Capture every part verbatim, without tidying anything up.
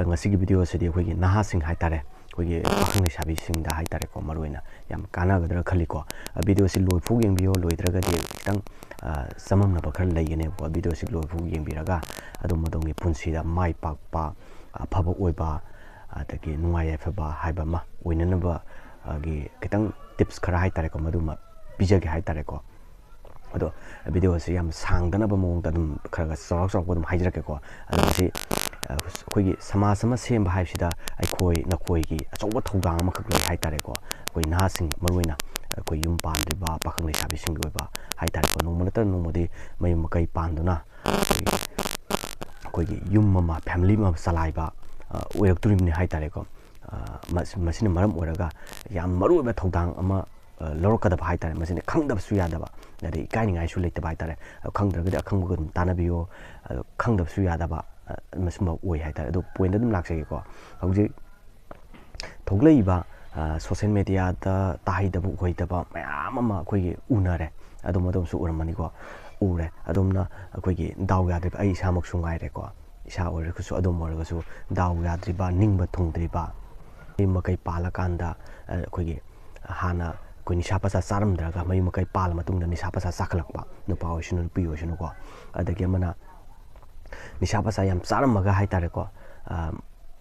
ꯉꯁꯤꯒꯤ ꯚꯤꯗꯤꯑꯣ ꯑꯁꯤꯗꯤ ꯑꯩꯈꯣꯏꯒꯤ ꯅꯍꯥꯁꯤꯡ ꯍꯥꯏꯇꯥꯔꯦ, ꯑꯩꯈꯣꯏꯒꯤ ꯄꯥꯈꯪ ꯂꯩꯁꯥꯕꯤꯁꯤꯡꯗ ꯍꯥꯏꯇꯥꯔꯦꯀꯣ, ꯃꯔꯨꯑꯣꯏꯅ ꯌꯥꯝ ꯀꯥꯟꯅꯒꯗ꯭ꯔꯥ ꯈꯜꯂꯤꯀꯣ꯫ ꯚꯤꯗꯤꯑꯣ ꯑꯁꯤ ꯂꯣꯏꯐꯥꯎ ꯌꯦꯡꯕꯤꯌꯣ, ꯂꯣꯏꯗ꯭ꯔꯒꯗꯤ ꯈꯤꯇꯪ ꯑ, ꯆꯃꯝꯅꯕ ꯈꯔ ꯂꯩꯒꯅꯦꯕꯀꯣ꯫ ꯚꯤꯗꯤꯑꯣ ꯑꯁꯤ ꯂꯣꯏꯐꯥꯎ ꯌꯦꯡꯕꯤꯔꯒ ꯑꯗꯣꯝ ꯑꯗꯣꯝꯒꯤ ꯄꯨꯟꯁꯤꯗ ꯃꯥꯏ ꯄꯥꯛꯄ, ꯑꯐꯕ ꯑꯣꯏꯕ, ꯑꯗꯒꯤ ꯅꯨꯡꯉꯥꯏ ꯌꯥꯏꯐꯕ ꯍꯥꯏꯕ ꯑꯃ ꯑꯣꯏꯅꯅꯕ, ꯑ, ꯒꯤ ꯈꯤꯇꯪ ꯇꯤꯞꯁ ꯈꯔ ꯍꯥꯏꯇꯥꯔꯦꯀꯣ, ꯃꯗꯨꯃ ꯄꯤꯖꯒꯦ ꯍꯥꯏꯇꯥꯔꯦꯀꯣ꯫ ꯑꯗꯣ ꯚꯤꯗꯤꯑꯣꯁꯦ ꯌꯥꯝ ꯁꯥꯡꯗꯅꯕ ꯃꯑꯣꯡꯗ ꯑꯗꯨꯝ ꯈꯔ ꯈꯔ ꯆꯥꯎꯔꯥꯛ ꯆꯥꯎꯔꯥꯛꯄ ꯑꯗꯨꯝ ꯍꯥꯏꯖꯔꯛꯀꯦꯀꯣ꯫ ꯑꯗꯣ ꯃꯁꯤ, ꯑ, ꯑꯩꯈꯣꯏꯒꯤ ꯁꯃꯥꯖ ꯑꯃ ꯁꯦꯝꯕ ꯍꯥꯏꯕꯁꯤꯗ ꯑꯩꯈꯣꯏ ꯅꯈꯣꯏꯒꯤ ꯑꯆꯧꯕ ꯊꯧꯗꯥꯡ ꯑꯃꯈꯛ ꯂꯩ ꯍꯥꯏꯇꯥꯔꯦꯀꯣ꯫ ꯑꯩꯈꯣꯏ ꯅꯍꯥꯁꯤꯡ, ꯃꯔꯨꯑꯣꯏꯅ ꯑꯩꯈꯣꯏ ꯌꯨꯝ ꯄꯥꯟꯗ꯭ꯔꯤꯕ ꯄꯥꯈꯪ ꯂꯩꯁꯥꯕꯤꯁꯤꯡꯒꯤ ꯑꯣꯏꯕ ꯍꯥꯏꯇꯥꯔꯦꯀꯣ, ꯅꯣꯡꯃ ꯅꯠꯇ꯭ꯔꯒ ꯅꯣꯡꯃꯗꯤ ꯃꯌꯨꯝ ꯃꯀꯩ ꯄꯥꯟꯗꯨꯅ ꯑꯩꯈꯣꯏꯒꯤ, ꯑꯩꯈꯣꯏꯒꯤ ꯌꯨꯝ ꯑꯃ, ꯐꯦꯃꯤꯂꯤ ꯑꯃ ꯆꯂꯥꯏꯕ, ꯑ, ꯑꯣꯏꯔꯛꯇꯣꯔꯤꯕꯅꯤ ꯍꯥꯏꯇꯥꯔꯦꯀꯣ꯫ ꯑ, ꯃꯁꯤ-, ꯃꯁꯤꯅ ꯃꯔꯝ ꯑꯣꯏꯔꯒ ꯌꯥꯝ ꯃꯔꯨꯑꯣꯏꯕ ꯊꯧꯗꯥꯡ ꯑꯃ, ꯑ, ꯂꯧꯔꯛꯀꯗꯕ ꯍꯥꯏꯇꯥꯔꯦ꯫ ꯃꯁꯤꯅ ꯈꯪꯗꯕꯁꯨ ꯌꯥꯗꯕ, ꯑꯗꯩ ꯏꯀꯥꯏꯅꯤꯡꯉꯥꯏꯁꯨ ꯂꯩꯇꯕ ꯍꯥꯏꯇꯥꯔꯦ꯫ ꯑꯗꯣ ꯈꯪꯗ꯭ꯔꯒꯗꯤ ꯑꯈꯪꯕꯒ ꯑꯗꯨꯝ ꯇꯥꯟꯅꯕꯤꯌꯣ꯫ ꯑꯗꯣ ꯈꯪꯗꯕꯁꯨ ꯌꯥꯗꯕ, ꯑ, ꯃꯁꯤꯃ ꯑꯣꯏ ꯍꯥꯏꯇꯥꯔꯦ꯫ ꯑꯗꯣ ꯄꯣꯏꯟꯗ ꯑꯗꯨꯝ ꯂꯥꯛꯆꯒꯦꯀꯣ꯫ ꯍꯧꯖꯤꯛ ꯊꯣꯛꯂꯛꯏꯕ, ꯑ, ꯁꯣꯁꯦꯜ ꯃꯦꯗꯤꯌꯥꯗ ꯇꯥꯍꯩꯗꯕ ꯎꯍꯩꯗꯕ ꯃꯌꯥꯝ ꯑꯃ ꯑꯩꯈꯣꯏꯒꯤ ꯎꯅꯔꯦ꯫ ꯑꯗꯣꯝ ꯑꯗꯣꯝꯁꯨ ꯎꯔꯝꯃꯅꯤꯀꯣ꯫ ꯎꯔꯦ꯫ ꯑꯗꯣꯝꯅ ꯑꯩꯈꯣꯏꯒꯤ ꯗꯥꯎ ꯌꯥꯗ꯭ꯔꯤꯕ, ꯑꯩ ꯏꯁꯥꯃꯛꯁꯨ ꯉꯥꯏꯔꯦꯀꯣ꯫ ꯏꯁꯥ ꯑꯣꯏꯔꯒꯁꯨ, ꯑꯗꯣꯝ ꯑꯣꯏꯔꯒꯁꯨ ꯗꯥꯎ ꯌꯥꯗ꯭ꯔꯤꯕ, ꯅꯤꯡꯕ ꯊꯨꯡꯗ꯭ꯔꯤꯕ, ꯃꯌꯨꯝ ꯃꯀꯩ ꯄꯥꯜꯂꯀꯥꯟꯗ, ꯑ, ꯑꯩꯈꯣꯏꯒꯤ ꯍꯥꯟꯅ ꯑꯩꯈꯣꯏ ꯅꯤꯁꯥ ꯄꯁꯥ ꯆꯥꯔꯝꯗ꯭ꯔꯒ ꯃꯌꯨꯝ ꯃꯀꯩ ꯄꯥꯜꯂ ꯃꯇꯨꯡꯗ ꯅꯤꯁꯥ ꯄꯁꯥ ꯆꯥꯈꯠꯂꯛꯄ, ꯅꯨꯄꯥ ꯑꯣꯏꯁꯅꯨ, ꯅꯨꯄꯤ ꯑꯣꯏꯁꯅꯨꯀꯣ꯫ ꯑꯗꯒꯤ ꯑꯃꯅ ꯅꯤꯁꯥ ꯄꯁꯥ ꯌꯥꯝ ꯆꯥꯔꯝꯃꯒ ꯍꯥꯏꯇꯥꯔꯦꯀꯣ, ꯑ,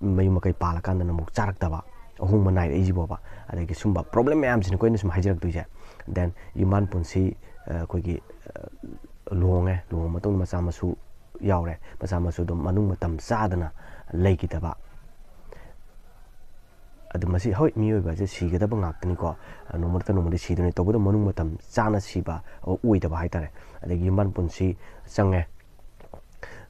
ꯃꯌꯨꯝ ꯃꯀꯩ ꯄꯥꯜꯂꯀꯥꯟꯗꯅ ꯑꯃꯨꯛ ꯆꯥꯔꯛꯇꯕ, ꯑꯍꯣꯡꯕ ꯅꯥꯏꯔꯛꯏꯁꯤꯕꯣꯕ꯫ ꯑꯗꯒꯤ ꯁꯨꯝꯕ ꯄ꯭ꯔꯣꯕ꯭ꯂꯦꯝ ꯃꯌꯥꯝꯁꯤꯅ ꯑꯩꯈꯣꯏꯅ ꯁꯨꯝ ꯍꯥꯏꯖꯔꯛꯇꯣꯏꯁꯦ꯫ ꯗꯦꯟ ꯌꯨꯝꯕꯥꯟ ꯄꯨꯟꯁꯤ, ꯑ, ꯑꯩꯈꯣꯏꯒꯤ, ꯑ, ꯂꯨꯍꯣꯡꯉꯦ, ꯂꯨꯍꯣꯡꯕ ꯃꯇꯨꯡꯗ ꯃꯆꯥ ꯃꯁꯨ ꯌꯥꯎꯔꯦ, ꯃꯆꯥ ꯃꯁꯨꯗꯣ ꯃꯅꯨꯡ ꯃꯇꯝ ꯆꯥꯗꯅ ꯂꯩꯈꯤꯗꯕ꯫ ꯑꯗꯨ ꯃꯁꯤ, ꯍꯣꯏ, ꯃꯤꯑꯣꯏꯕ ꯑꯁꯦ ꯁꯤꯒꯗꯕ ꯉꯥꯛꯇꯅꯤꯀꯣ, ꯅꯣꯡꯃ ꯅꯠꯇ꯭ꯔ ꯅꯣꯡꯃꯗꯤ ꯁꯤꯗꯣꯏꯅꯤ꯫ ꯇꯧꯕꯇꯕꯨ ꯃꯅꯨꯡ ꯃꯇꯝ ꯆꯥꯅ ꯁꯤꯕ ꯑꯣꯏꯗꯕ ꯍꯥꯏꯇꯥꯔꯦ꯫ ꯑꯗꯒꯤ ꯌꯨꯝꯕꯥꯟ ꯄꯨꯟꯁꯤ ꯆꯪꯉꯦ,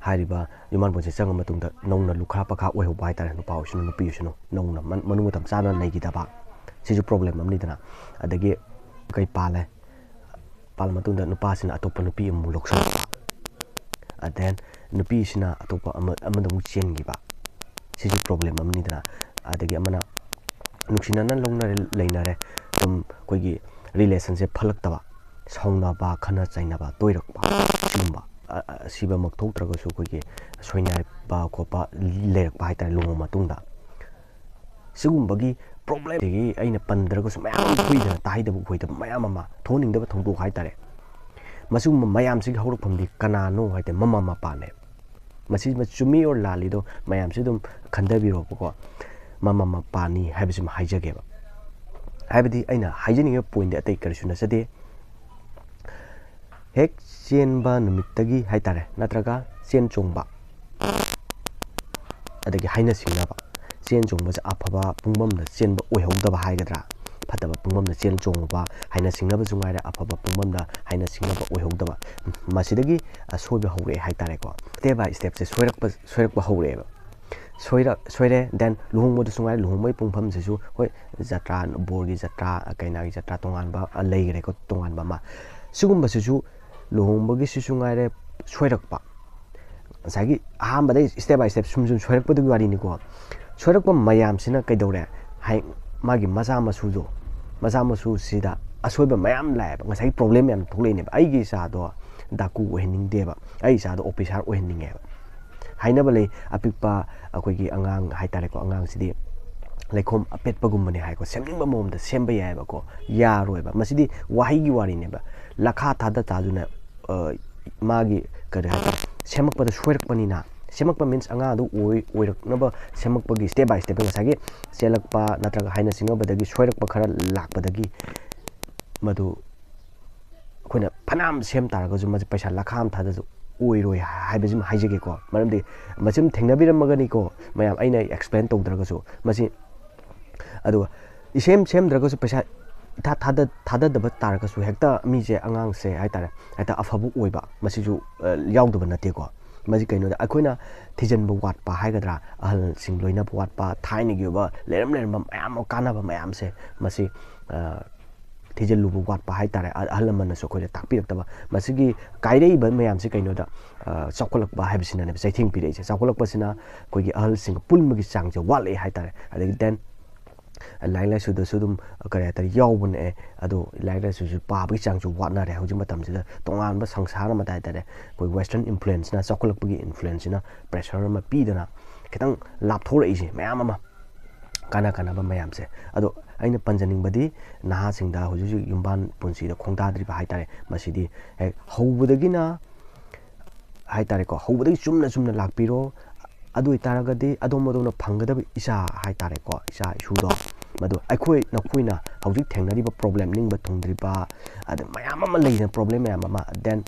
ꯍꯥꯏꯔꯤꯕ ꯌꯨꯝꯕꯥꯟ ꯄꯨꯟꯁꯤ ꯆꯪꯉ ꯃꯇꯨꯡꯗ ꯅꯧꯅ ꯂꯨꯈꯥ ꯄꯈꯥ ꯑꯣꯏꯍꯧꯕ ꯍꯥꯏꯇꯥꯔꯦ, ꯅꯨꯄꯥ ꯑꯣꯏꯁꯅꯨ, ꯅꯨꯄꯤ ꯑꯣꯏꯁꯅꯨ, ꯅꯧꯅ ꯃꯟ-, ꯃꯅꯨꯡ ꯃꯇꯝ ꯆꯥꯅ ꯂꯩꯈꯤꯗꯕ, ꯁꯤꯁꯨ ꯄ꯭ꯔꯣꯕ꯭ꯂꯦꯝ ꯑꯃꯅꯤꯗꯅ꯫ ꯑꯗꯒꯤ ꯀꯩ ꯄꯥꯜꯂꯦ, ꯄꯥꯜꯂ ꯃꯇꯨꯡꯗ ꯅꯨꯄꯥꯁꯤꯅ ꯑꯇꯣꯞꯄ ꯅꯨꯄꯤ ꯑꯃꯨꯛ ꯂꯧꯁꯤꯜꯂꯛꯄ, and then ꯅꯨꯄꯤꯁꯤꯅ ꯑꯇꯣꯞꯄ ꯑꯃ, ꯑꯃꯗ ꯑꯃꯨꯛ ꯆꯦꯟꯈꯤꯕ, ꯁꯤꯁꯨ ꯄ꯭ꯔꯣꯕ꯭ꯂꯦꯝ ꯑꯃꯅꯤꯗꯅ꯫ ꯑꯗꯒꯤ ꯑꯃꯅ ꯅꯨꯡꯁꯤꯅꯅ ꯂꯧꯅꯔꯦ, ꯂꯩꯅꯔꯦ, ꯑꯗꯨꯝ ꯑꯩꯈꯣꯏꯒꯤ ꯔꯤꯂꯦꯁꯟꯁꯦ ꯐꯠꯂꯛꯇꯕ, ꯁꯥꯎꯅꯕ, ꯈꯠꯅ ꯆꯩꯅꯕ ꯇꯣꯏꯔꯛꯄ, ꯁꯤꯒꯨꯝꯕ, ꯑ-, ꯑ-, ꯑꯁꯤꯕꯃꯛ ꯊꯣꯛꯇ꯭ꯔꯒꯁꯨ ꯑꯩꯈꯣꯏꯒꯤ ꯁꯣꯏꯅꯥꯏ-, ꯈꯣꯠꯄ ꯂꯩꯔꯛꯄ ꯍꯥꯏꯇꯥꯔꯦ ꯂꯨꯍꯣꯡꯕ ꯃꯇꯨꯡꯗ꯫ ꯁꯤꯒꯨꯝꯕꯒꯤ ꯄ꯭ꯔꯣꯕ꯭ꯂꯦꯝꯗꯒꯤ ꯑꯩꯅ ꯄꯟꯗ꯭ꯔꯒꯁꯨ ꯃꯌꯥꯝ ꯑꯃ ꯊꯣꯛꯏꯗꯅ, ꯇꯥꯍꯩꯗꯕ ꯈꯣꯏꯗꯕ ꯃꯌꯥꯝ ꯑꯃ, ꯊꯣꯛꯍꯟꯅꯤꯡꯗꯕ ꯊꯧꯗꯣꯛ ꯍꯥꯏꯇꯥꯔꯦ꯫ ꯃꯁꯤꯒꯨꯝꯕ ꯃꯌꯥꯝꯁꯤꯒꯤ ꯍꯧꯔꯛꯐꯝꯗꯤ ꯀꯅꯥꯅꯣ ꯍꯥꯏꯗꯤ ꯃꯃꯥ ꯃꯄꯥꯅꯦ꯫ ꯃꯁꯤ ꯆꯨꯝꯃꯤ ꯑꯣꯔ ꯂꯥꯜꯂꯤꯗꯣ ꯃꯌꯥꯝꯁꯤ ꯑꯗꯨꯝ ꯈꯟꯊꯕꯤꯔꯣꯕꯀꯣ꯫ ꯃꯃꯥ ꯃꯄꯥꯅꯤ ꯍꯥꯏꯕꯁꯤꯃ ꯍꯥꯏꯖꯒꯦꯕ꯫ ꯍꯥꯏꯕꯗꯤ ꯑꯩꯅ ꯍꯥꯏꯖꯅꯤꯡꯉꯤꯕ ꯄꯣꯏꯟꯗꯤ ꯑꯇꯩ ꯀꯔꯤꯁꯨ ꯅꯠꯆꯗꯦ꯫ ꯍꯦꯛ ꯆꯦꯟꯕ ꯅꯨꯃꯤꯠꯇꯒꯤ ꯍꯥꯏꯇꯥꯔꯦ, ꯅꯠꯇ꯭ꯔꯒ ꯆꯦꯟ ꯆꯣꯡꯕ, ꯑꯗꯒꯤ ꯍꯥꯏꯅ ꯁꯤꯡꯅꯕ, ꯆꯦꯟ ꯆꯣꯡꯕꯁꯦ ꯑꯐꯕ ꯄꯨꯡꯐꯝꯗ ꯆꯦꯟꯕ ꯑꯣꯏꯍꯧꯗꯕ ꯍꯥꯏꯒꯗ꯭ꯔꯥ, ꯐꯠꯇꯕ ꯄꯨꯡꯐꯝꯗ ꯆꯦꯟ ꯆꯣꯡꯉꯨꯕ, ꯍꯥꯏꯅ ꯁꯤꯡꯅꯕꯁꯨ ꯉꯥꯏꯔꯦ, ꯑꯐꯕ ꯄꯨꯡꯐꯝꯗ ꯍꯥꯏꯅ ꯁꯤꯡꯅꯕ ꯑꯣꯏꯍꯧꯗꯕ, ꯃꯁꯤꯗꯒꯤ ꯑꯁꯣꯏꯕ ꯍꯧꯔꯛꯑꯦ ꯍꯥꯏꯇꯥꯔꯦꯀꯣ꯫ Step by ꯁ꯭ꯇꯦꯞꯁꯦ ꯁꯣꯏꯔꯛꯄ ꯁꯣꯏꯔꯛꯄ ꯍꯧꯔꯛꯑꯦꯕ꯫ ꯁꯣꯏꯔ ꯁꯣꯏꯔꯦ꯫ ꯗꯦꯟ ꯂꯨꯍꯣꯡꯕꯗꯁꯨ ꯉꯥꯏꯔꯦ, ꯂꯨꯍꯣꯡꯕꯒꯤ ꯄꯨꯡꯐꯝꯁꯤꯁꯨ ꯍꯣꯏ, ꯖꯇ꯭ꯔꯥ, ꯕꯣꯔꯒꯤ ꯖꯇ꯭ꯔꯥ, ꯀꯩꯅꯥꯒꯤ ꯖꯇ꯭ꯔꯥ ꯇꯣꯉꯥꯟꯕ ꯂꯩꯈ꯭ꯔꯦꯀꯣ, ꯇꯣꯉꯥꯟꯕ ꯑꯃ꯫ ꯁꯤꯒꯨꯝꯕꯁꯤꯁꯨ ꯂꯨꯍꯣꯡꯕꯒꯤꯁꯤꯁꯨ ꯉꯥꯏꯔꯦ ꯁꯣꯏꯔꯛꯄ꯫ ꯉꯁꯥꯏꯒꯤ ꯑꯍꯥꯟꯕꯗꯩ ꯁ꯭ꯇꯦꯞ ꯕꯥꯏ ꯁ꯭ꯇꯦꯞ ꯁꯨꯝ ꯁꯨꯝ ꯁꯣꯏꯔꯛꯄꯗꯨꯒꯤ ꯋꯥꯔꯤꯅꯤꯀꯣ꯫ ꯁꯣꯏꯔꯛꯄ ꯃꯌꯥꯝꯁꯤꯅ ꯀꯩꯗꯧꯔꯦ? ꯍꯥꯏ, ꯃꯥꯒꯤ ꯃꯆꯥ ꯃꯁꯨꯗꯣ, ꯃꯆꯥ ꯃꯁꯨꯁꯤꯗ ꯑꯁꯣꯏꯕ ꯃꯌꯥꯝ ꯂꯥꯛꯑꯦꯕ꯫ ꯉꯁꯥꯏꯒꯤ ꯄ꯭ꯔꯣꯕ꯭ꯂꯦꯝ ꯃꯌꯥꯝ ꯊꯣꯛꯂꯛꯏꯅꯦꯕ꯫ "ꯑꯩꯒꯤ ꯏꯆꯥꯗꯣ ꯗꯥꯀꯨ ꯑꯣꯏꯍꯟꯅꯤꯡꯗꯦꯕ, ꯑꯩ ꯏꯆꯥꯗꯣ ꯑꯣꯐꯤꯁꯥꯔ ꯑꯣꯏꯍꯟꯅꯤꯡꯉꯦꯕ"꯫ ꯍꯥꯏꯅꯕ ꯂꯩ, ꯑꯄꯤꯛꯄ ꯑꯩꯈꯣꯏꯒꯤ ꯑꯉꯥꯡ ꯍꯥꯏꯇꯥꯔꯦꯀꯣ, ꯑꯉꯥꯡꯁꯤꯗꯤ ꯂꯩꯈꯣꯝ ꯑꯄꯦꯠꯄꯒꯨꯝꯕꯅꯦ ꯍꯥꯏꯀꯣ, ꯁꯦꯝꯅꯤꯡꯕ ꯃꯑꯣꯡꯗ ꯁꯦꯝꯕ ꯌꯥꯏꯑꯕꯀꯣ꯫ ꯌꯥꯔꯣꯏꯕ꯫ ꯃꯁꯤꯗꯤ ꯋꯥꯍꯩꯒꯤ ꯋꯥꯔꯤꯅꯦꯕ꯫ ꯂꯈꯥ ꯊꯥꯗ ꯇꯥꯗꯨꯅ, ꯑ, ꯃꯥꯒꯤ ꯀꯔꯤ ꯍꯥꯏꯇꯥꯔꯦ, ꯁꯦꯝꯃꯛꯄꯗ ꯁꯣꯏꯔꯛꯄꯅꯤꯅ, ꯁꯦꯝꯃꯛꯄ ꯃꯤꯟꯁ ꯑꯉꯥꯡ ꯑꯗꯨ ꯑꯣꯏ-, ꯑꯣꯏꯔꯛꯅꯕ ꯁꯦꯝꯃꯛꯄꯒꯤ ꯁ꯭ꯇꯦꯞ ꯕꯥꯏ ꯁ꯭ꯇꯦꯞꯇ ꯉꯁꯥꯏꯒꯤ ꯆꯦꯜꯂꯛꯄ ꯅꯠꯇ꯭ꯔꯒ ꯍꯥꯏꯅ ꯁꯤꯡꯅꯕꯗꯒꯤ ꯁꯣꯏꯔꯛꯄ ꯈꯔ ꯂꯥꯛꯄꯗꯒꯤ ꯃꯗꯨ ꯑꯩꯈꯣꯏꯅ ꯐꯅꯌꯥꯝ ꯁꯦꯝ ꯇꯥꯔꯒꯁꯨ ꯃꯁꯤ ꯄꯩꯁꯥ ꯂꯈꯥ ꯑꯃ ꯊꯥꯗꯁꯨ ꯑꯣꯏꯔꯣꯏ ꯍꯥꯏꯕꯁꯤꯃ ꯍꯥꯏꯖꯒꯦꯀꯣ꯫ ꯃꯔꯝꯗꯤ ꯃꯁꯤ ꯑꯗꯨꯝ ꯊꯦꯡꯅꯕꯤꯔꯝꯃꯒꯅꯤꯀꯣ ꯃꯌꯥꯝ, ꯑꯩꯅ ꯑꯦꯛꯁꯄ꯭ꯂꯦꯟ ꯇꯧꯗ꯭ꯔꯒꯁꯨ ꯃꯁꯤ꯫ ꯑꯗꯨꯒ ꯏꯁꯦꯝ ꯁꯦꯝꯗ꯭ꯔꯒꯁꯨ, ꯄꯩꯁꯥ ꯏꯊꯥ ꯊꯥꯗ-, ꯊꯥꯗꯗꯕ ꯇꯥꯔꯒꯁꯨ ꯍꯦꯛꯇ ꯃꯤꯁꯦ, ꯑꯉꯥꯡꯁꯦ ꯍꯥꯏꯇꯥꯔꯦ, ꯍꯦꯛꯇ ꯑꯐꯕ ꯑꯣꯏꯕ ꯃꯁꯤꯁꯨ, ꯑ, ꯌꯥꯎꯗꯕ ꯅꯠꯇꯦꯀꯣ꯫ ꯃꯁꯤ ꯀꯩꯅꯣꯗ ꯑꯩꯈꯣꯏꯅ ꯊꯤꯖꯤꯟꯕ ꯋꯥꯠꯄ ꯍꯥꯏꯒꯗ꯭ꯔꯥ, ꯑꯍꯜꯁꯤꯡ ꯂꯣꯏꯅꯕ ꯋꯥꯠꯄ, ꯊꯥꯏꯅꯒꯤ ꯑꯣꯏꯕ ꯂꯩꯔꯝ ꯂꯩꯔꯝꯕ ꯃꯌꯥꯝ ꯑꯃ ꯀꯥꯟꯅꯕ ꯃꯌꯥꯝꯁꯦ ꯃꯁꯤ, ꯑ, ꯊꯤꯖꯤꯜꯂꯨꯕ ꯋꯥꯠꯄ ꯍꯥꯏꯇꯥꯔꯦ꯫ ꯑ-, ꯑꯍꯜ ꯂꯃꯟꯅꯁꯨ ꯑꯩꯈꯣꯏꯗ ꯇꯥꯛꯄꯤꯔꯛꯇꯕ꯫ ꯃꯁꯤꯒꯤ ꯀꯥꯏꯔꯛꯏꯕ ꯃꯌꯥꯝꯁꯦ ꯀꯩꯅꯣꯗ, ꯑ, ꯆꯥꯎꯈꯠꯂꯛꯄ ꯍꯥꯏꯕꯁꯤꯅꯅꯦꯕ ꯆꯩꯊꯦꯡ ꯄꯤꯔꯛꯏꯁꯦ꯫ ꯆꯥꯎꯈꯠꯂꯛꯄꯁꯤꯅ ꯑꯩꯈꯣꯏꯒꯤ ꯑꯍꯜꯁꯤꯡꯒ ꯄꯨꯟꯕꯒꯤ ꯆꯥꯡꯁꯦ ꯋꯥꯠꯂꯛꯑꯦ ꯍꯥꯏꯇꯥꯔꯦ꯫ ꯑꯗꯒꯤ then ꯂꯥꯏꯔꯤꯛ ꯂꯥꯏꯁꯨꯗꯁꯨ ꯑꯗꯨꯝ ꯀꯔꯤ ꯍꯥꯏꯇꯥꯔꯦ, ꯌꯥꯎꯕꯅꯦ꯫ ꯑꯗꯣ ꯂꯥꯏꯔꯤꯛ ꯂꯥꯏꯁꯨꯁꯨ ꯄꯥꯕꯒꯤ ꯆꯥꯡꯁꯨ ꯋꯥꯠꯅꯔꯦ ꯍꯧꯖꯤꯛ ꯃꯇꯝꯁꯤꯗ꯫ ꯇꯣꯉꯥꯟꯕ ꯁꯪꯁꯥꯔ ꯑꯃꯗ ꯍꯥꯏꯇꯥꯔꯦ, ꯑꯩꯈꯣꯏ western influenceꯅ, ꯆꯥꯎꯈꯠꯂꯛꯄꯒꯤ influenceꯁꯤꯅ pressure ꯑꯃ ꯄꯤꯗꯅ ꯈꯤꯇꯪ ꯂꯥꯞꯊꯣꯔꯛꯏꯁꯦ ꯃꯌꯥꯝ ꯑꯃ, ꯀꯥꯟꯅ ꯀꯥꯟꯅꯕ ꯃꯌꯥꯝꯁꯦ꯫ ꯑꯗꯣ ꯑꯩꯅ ꯄꯟꯖꯅꯤꯡꯕꯗꯤ ꯅꯍꯥꯁꯤꯡꯗ, ꯍꯧꯖꯤꯛ ꯍꯧꯖꯤꯛ ꯌꯨꯝꯕꯥꯟ ꯄꯨꯟꯁꯤꯗ ꯈꯣꯡꯗꯥꯗ꯭ꯔꯤꯕ ꯍꯥꯏꯇꯥꯔꯦ, ꯃꯁꯤꯗꯤ ꯍꯦꯛ ꯍꯧꯕꯗꯒꯤꯅ ꯍꯥꯏꯇꯥꯔꯦꯀꯣ, ꯍꯧꯕꯗꯒꯤ ꯆꯨꯝꯅ ꯆꯨꯝꯅ ꯂꯥꯛꯄꯤꯔꯣ꯫ ꯑꯗꯨ ꯑꯣꯏꯇꯥꯔꯒꯗꯤ ꯑꯗꯣꯝ ꯑꯗꯣꯝꯅ ꯐꯪꯒꯗꯕ ꯏꯆꯥ ꯍꯥꯏꯇꯥꯔꯦꯀꯣ, ꯏꯆꯥ ꯏꯁꯨꯗꯣ, ꯃꯗꯨ ꯑꯩꯈꯣꯏ ꯅꯈꯣꯏꯅ ꯍꯧꯖꯤꯛ ꯊꯦꯡꯅꯔꯤꯕ problem, ꯅꯤꯡꯕ ꯊꯨꯡꯗ꯭ꯔꯤꯕ, ꯑꯗ ꯃꯌꯥꯝ ꯑꯃ ꯂꯩꯗꯅ, problem ꯃꯌꯥꯝ ꯑꯃ, then